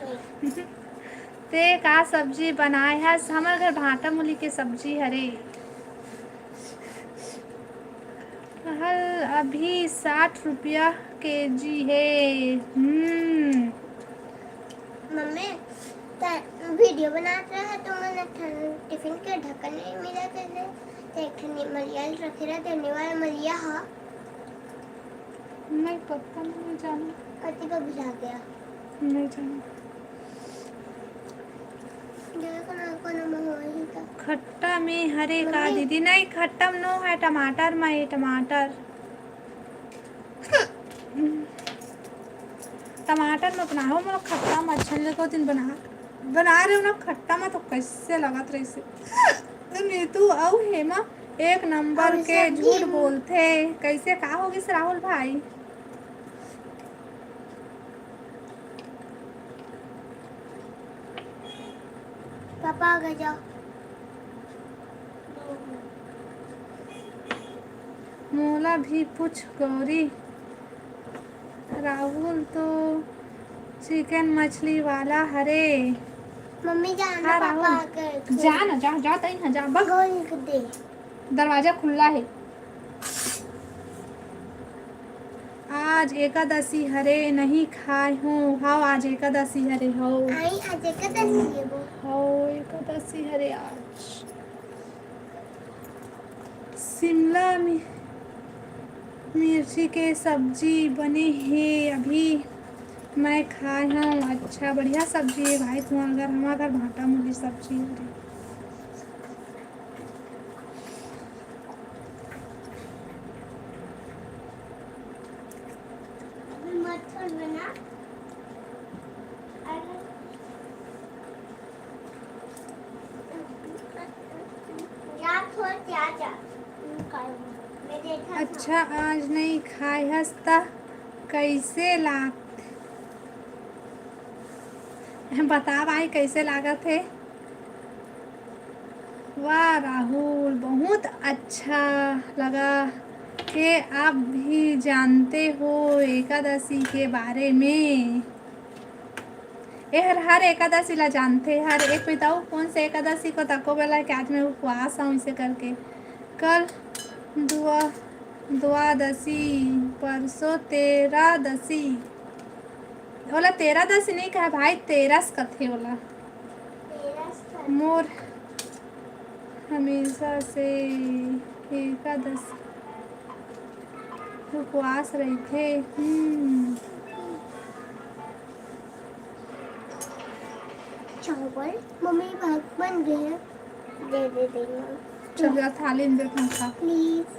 ते का सब्जी बनाए हस? हमर घर भांटा मूली के सब्जी हरे। हल अभी साठ रुपया केजी हे। हम्म। मम्मी, त-, वीडियो बनात रहे तो मैंने ठ-, टिफिन के ढक्कन नहीं मिला थे, तो एक ठन मलिया रखे रहते, निवाय मलिया हा। नहीं पता, नहीं जाना। कति का भुला गया? नहीं जाना। देखो ना, कोनो में होही का। खट्टा में हरे का मम्मी। दीदी? नहीं, खट्टा में नो है, टमाटर में है, टमाटर। टमाटर में बनाओ, मोला खट्टा में अच्छा नहीं लगे। दिन बना, बना रहे हो ना खट्टा में, तो कैसे लगत रही से। तो नीतू अउ हेमा एक नंबर और के सब झूठ भी बोलथे। कैसे का होगिस राहुल भाई? पापा आ गए, जाओ। मोला भी पूछ गौरी, राहुल तो चिकन मछली वाला हरे। मम्मी, जाना, हाँ, पापा राहुल। आके जा ना, जा, जा, तई ना, जा, बस। गोल दे। दरवाजा खुला है। आज एकादशी हरे, नहीं खाए हो। हाँ, आज एकादशी हरे हो। आई, आज एकादशी है वो। हो, एकादशी हरे आज। शिमला मि-, मिर्ची के सब्जी बने हे, अभी मैं खाए हूँ। अच्छा, बढ़िया सब्जी है भाई तुम्हारे घर, हमारे घर भाटा मूली सब्जी है। अच्छा, आज नहीं खाए हस त कैसे लाग, बता भाई, कैसे लागत है? वाह राहुल, बहुत अच्छा लगा कि आप भी जानते हो एकादशी के बारे में। ए हर, हर एकादशी ला जानथे। हर एक बताओ कौन से एकादशी को तको बेला कि आज मैं उपवास हूँ, इसे करके। कल दुआ, द्वादशी, परसों तेरादशी। ओला तेरादशी नहीं कहा भाई, तेरस कथे ओला। मोर हमेशा से एकादशी उपवास रहिथे। हम्म। चावल मम्मी भात बन गए हैं, दे दे देना। चल जा, थाली में दे, खा। प्लीज।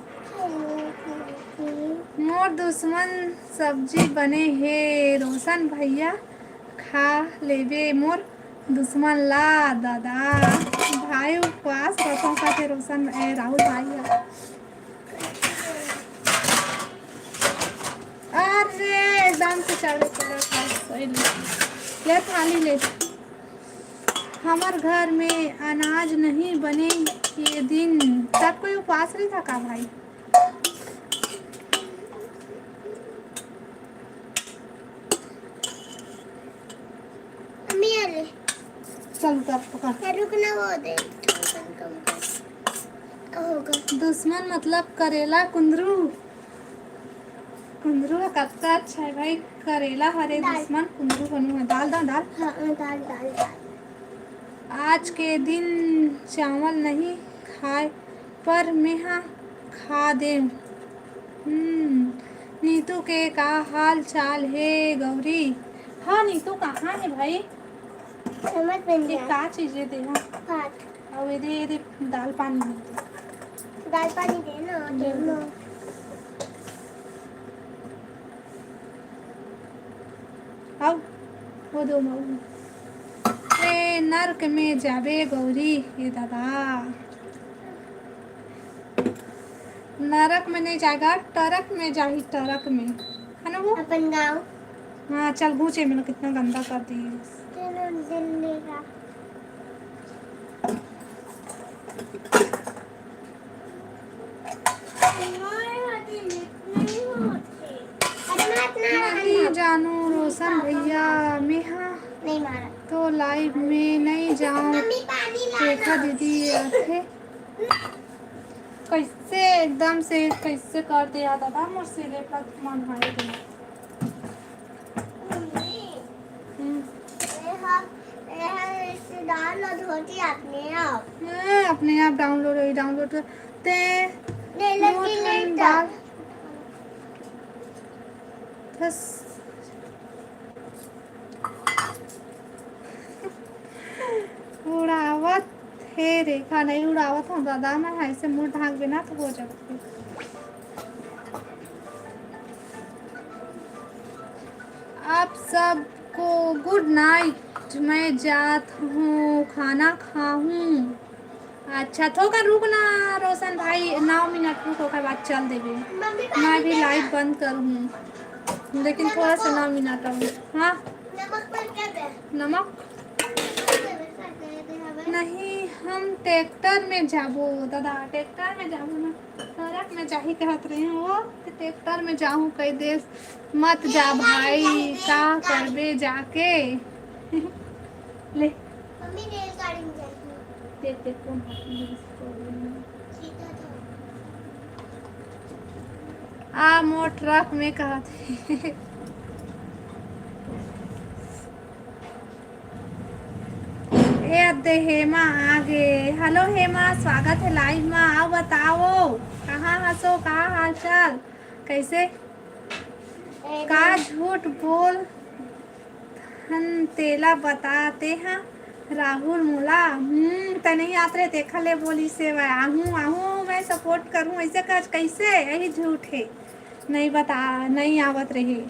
मोर दुश्मन सब्जी बने हे, रोशन भैया खा लेबे मोर दुश्मन ला। दादा भाई उपवास रखो का थे रोशन, ए, राहुल भाई है। अरे एकदम से चढ़े चढ़े खा, सही ले। ले थाली ले। हमर घर में अनाज नहीं बने ये दिन, सब कोई उपवास रही था का भाई? मम्मी, आ ले। चल उतर, पकड़। ए, रुक ना, वो दे, थोड़ा कम कर। होगा। दुश्मन मतलब करेला कुंदरू। कुंदरू है, कतका अच्छा है भाई। करेला हरे दाल। दुश्मन कुंदरू बनू है। दाल, दाल, दाल। हाँ, दाल, दाल, दाल। आज के दिन चावल नहीं खाए, पर मेहा खा देव। हम्म, नीतू के का हाल चाल हे गौरी? हाँ नीतू, कहाँ है भाई? समझ में नहीं ये आया। का चीज है देहा? भात। अब ये दे, ये दे, दाल पानी दे दे। दाल पानी दे ना, दे दे। आओ, वो दो मऊ। ए नरक में जाबे गौरी, ए दादा। नरक में नहीं जाएगा, टरक में जाही, टरक में। है ना वो? अपन गाँव। हाँ, चल घूचे में कितना गंदा कर दिए। चलो, दिल्ली का। नहीं जानू रोशन भैया, मेहा नहीं मारा। तो लाइव में नहीं जाऊँ। मम्मी, पानी लाना। रेखा दीदी आथे। कैसे एकदम से कैसे कर दे यार दादा, मोर सिले पर मन हाय दे। हम्म। ए हा, ए हा, रिश्तेदार ला धोती अपने आप। हाँ, अपने आप डाउनलोड होई, डाउनलोड कर। ते ले, ले, नोट ले, ले, डाल। बस। उड़ावत हे रेखा, नहीं उड़ावत हूँ दादा, मैं ऐसे मुंह ढांक देना तो हो जाते। आप सबको गुड नाइट, मैं जात हूँ खाना खाऊँ। अच्छा, थोका रुक ना रोशन भाई, नौ मिनट रुक, ओकर बाद चल देबे। मम्मी, पानी मैं भी दे लाइव ना। बंद करूँ, लेकिन नमक थोड़ा सा हो। नौ मिनट और। हाँ? नमक बन के दे। नमक? नहीं, हम ट्रैक्टर में जाबो, दादा, ट्रैक्टर में जाबो ना। सड़क में जाही कहत रही हूँ, वो तो ट्रैक्टर में जाहूँ कई देश। मत जा भाई, का करबे जाके। ले। मम्मी रेलगाड़ी में जाती हूँ। देख, देख, कौन हाथ में इसको सीधा तो। आ, मोर ट्रक में कहत हे। ए अद्दे हेमा आ गे। हेलो हेमा, स्वागत है लाइव मा। आओ बताओ, कहाँ हसो, का हाल चाल, कैसे? का झूठ बोल हन तेला बताते हाँ राहुल मोला। हम्म, त नहीं आत रहे, तेखर ले बोली से वह, आहूँ, आहूँ, मैं सपोर्ट करूँ, ऐसे कह, कैसे? यही झूठ है, नहीं बता, नहीं आवत रहे।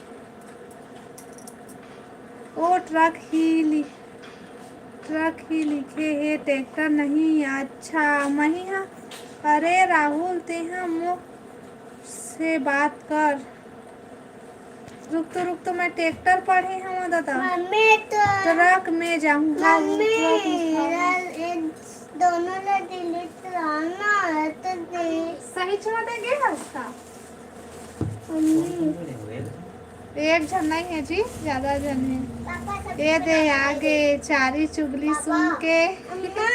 ओ ट्रक ही लि-, ट्रक ही लिखे हे, ट्रैक्टर नहीं। अच्छा, मही हा। अरे राहुल, तेहा मो से बात कर। रुक तो, रुक तो, मैं ट्रैक्टर पढ़े हूँ दादा। मम्मी तो ट्रक में जाऊँ। मम्मी, ट्रक में जाऊँ। ये दोनों ने डिलीट करना है तो दे। सही छुआ दे गे हस का? मम्मी। एक झन नहीं है जी, ज्यादा झन है। पापा सब ये दे आगे चारी चुगली सुन के। अम्मा।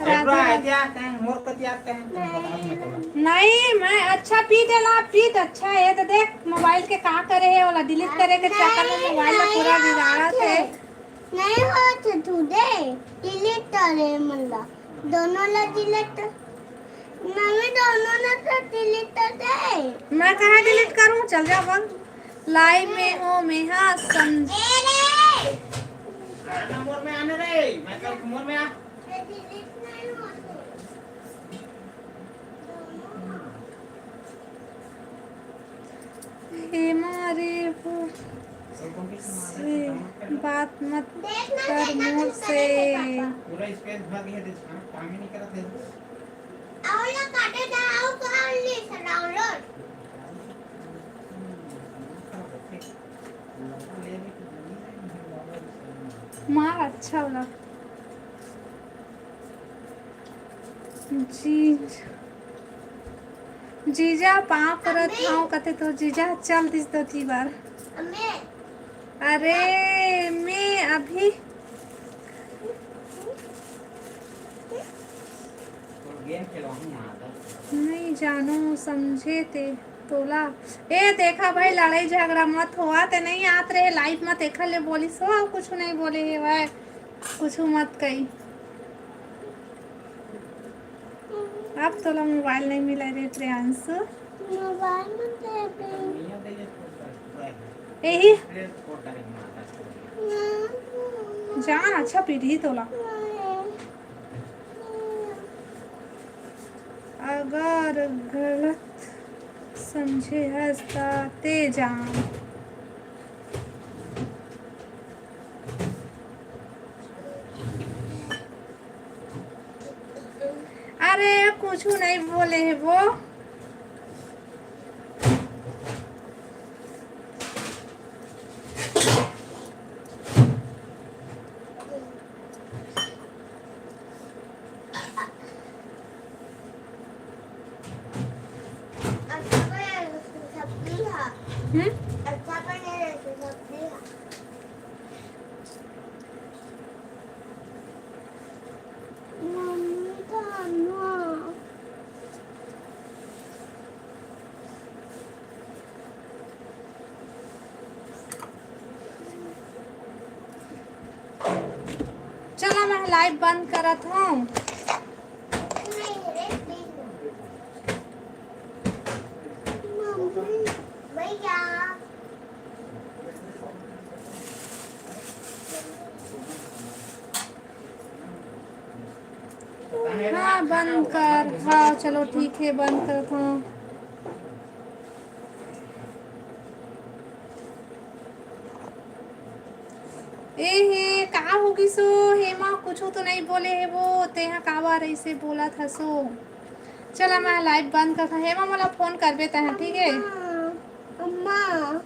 राधा। एतरा आते हैं, मोर कति आते हैं, तुम बताओ, मैं तो नहीं, मैं अच्छा पी देला, पी त अच्छा है तो देख, मोबाइल के का करे है, ओला डिलीट करे के चक्कर में मोबाइल ला पूरा बिगाड़त है। नहीं होत टुडे, डिलीट करे मन ला, दोनों ला डिलीट। मम्मी, दोनों ला तो डिलीट कर दे। मैं कहाँ डिलीट करूँ? चल जा बंद। लाइव में हो, मैं हाँ समझ। ए रे। आना मोर में, आने रे, मैं कल मोर में आ। ये डिलीट नहीं होते। हेमा रे, वो से बात मत कर मोर से। पूरा स्पेस भर गया, तो इसका काम ही नहीं करत है। और ना काटे जाओ, कर ली से डाउनलोड। मार अच्छा वाला। जी, जीजा पाँव परत हँव कथे तो जीजा चल दिस दती बार। अरे, मैं अभी नहीं जानो समझे ते तोला। ए, देखा भाई, लड़ाई झगड़ा मत होवा, ते नहीं आत रहे लाइव में, तेखर ले बोलिस हो, कुछ नहीं बोले हे भाई, कुछ मत कही। अब तोला मोबाइल नहीं मिला रे प्रियांशु। मोबाइल मत दे दे। यही। जान अच्छा पीढ़ी तोला। अगर गलत समझे हस त ते जान। अरे, कुछ नहीं बोले है वो। अच्छा बने सब्जी हा। हम्म? अच्छा बने सब्जी हा। मम्मी खाना। चलो, मैं लाइव बंद करत हूँ। हाँ, बंद कर। हाँ, चलो, ठीक है, बंद करत हूँ। ए हे, का हो गिस ओ? हेमा, कुछु तो नहीं बोले हे वो, तेहा काबर ऐसे बोलत हसो? चला, मैं लाइव बंद करत हूँ। हेमा, मोला फोन करबे तैं, ठीक है? अम्मा, अम्मा।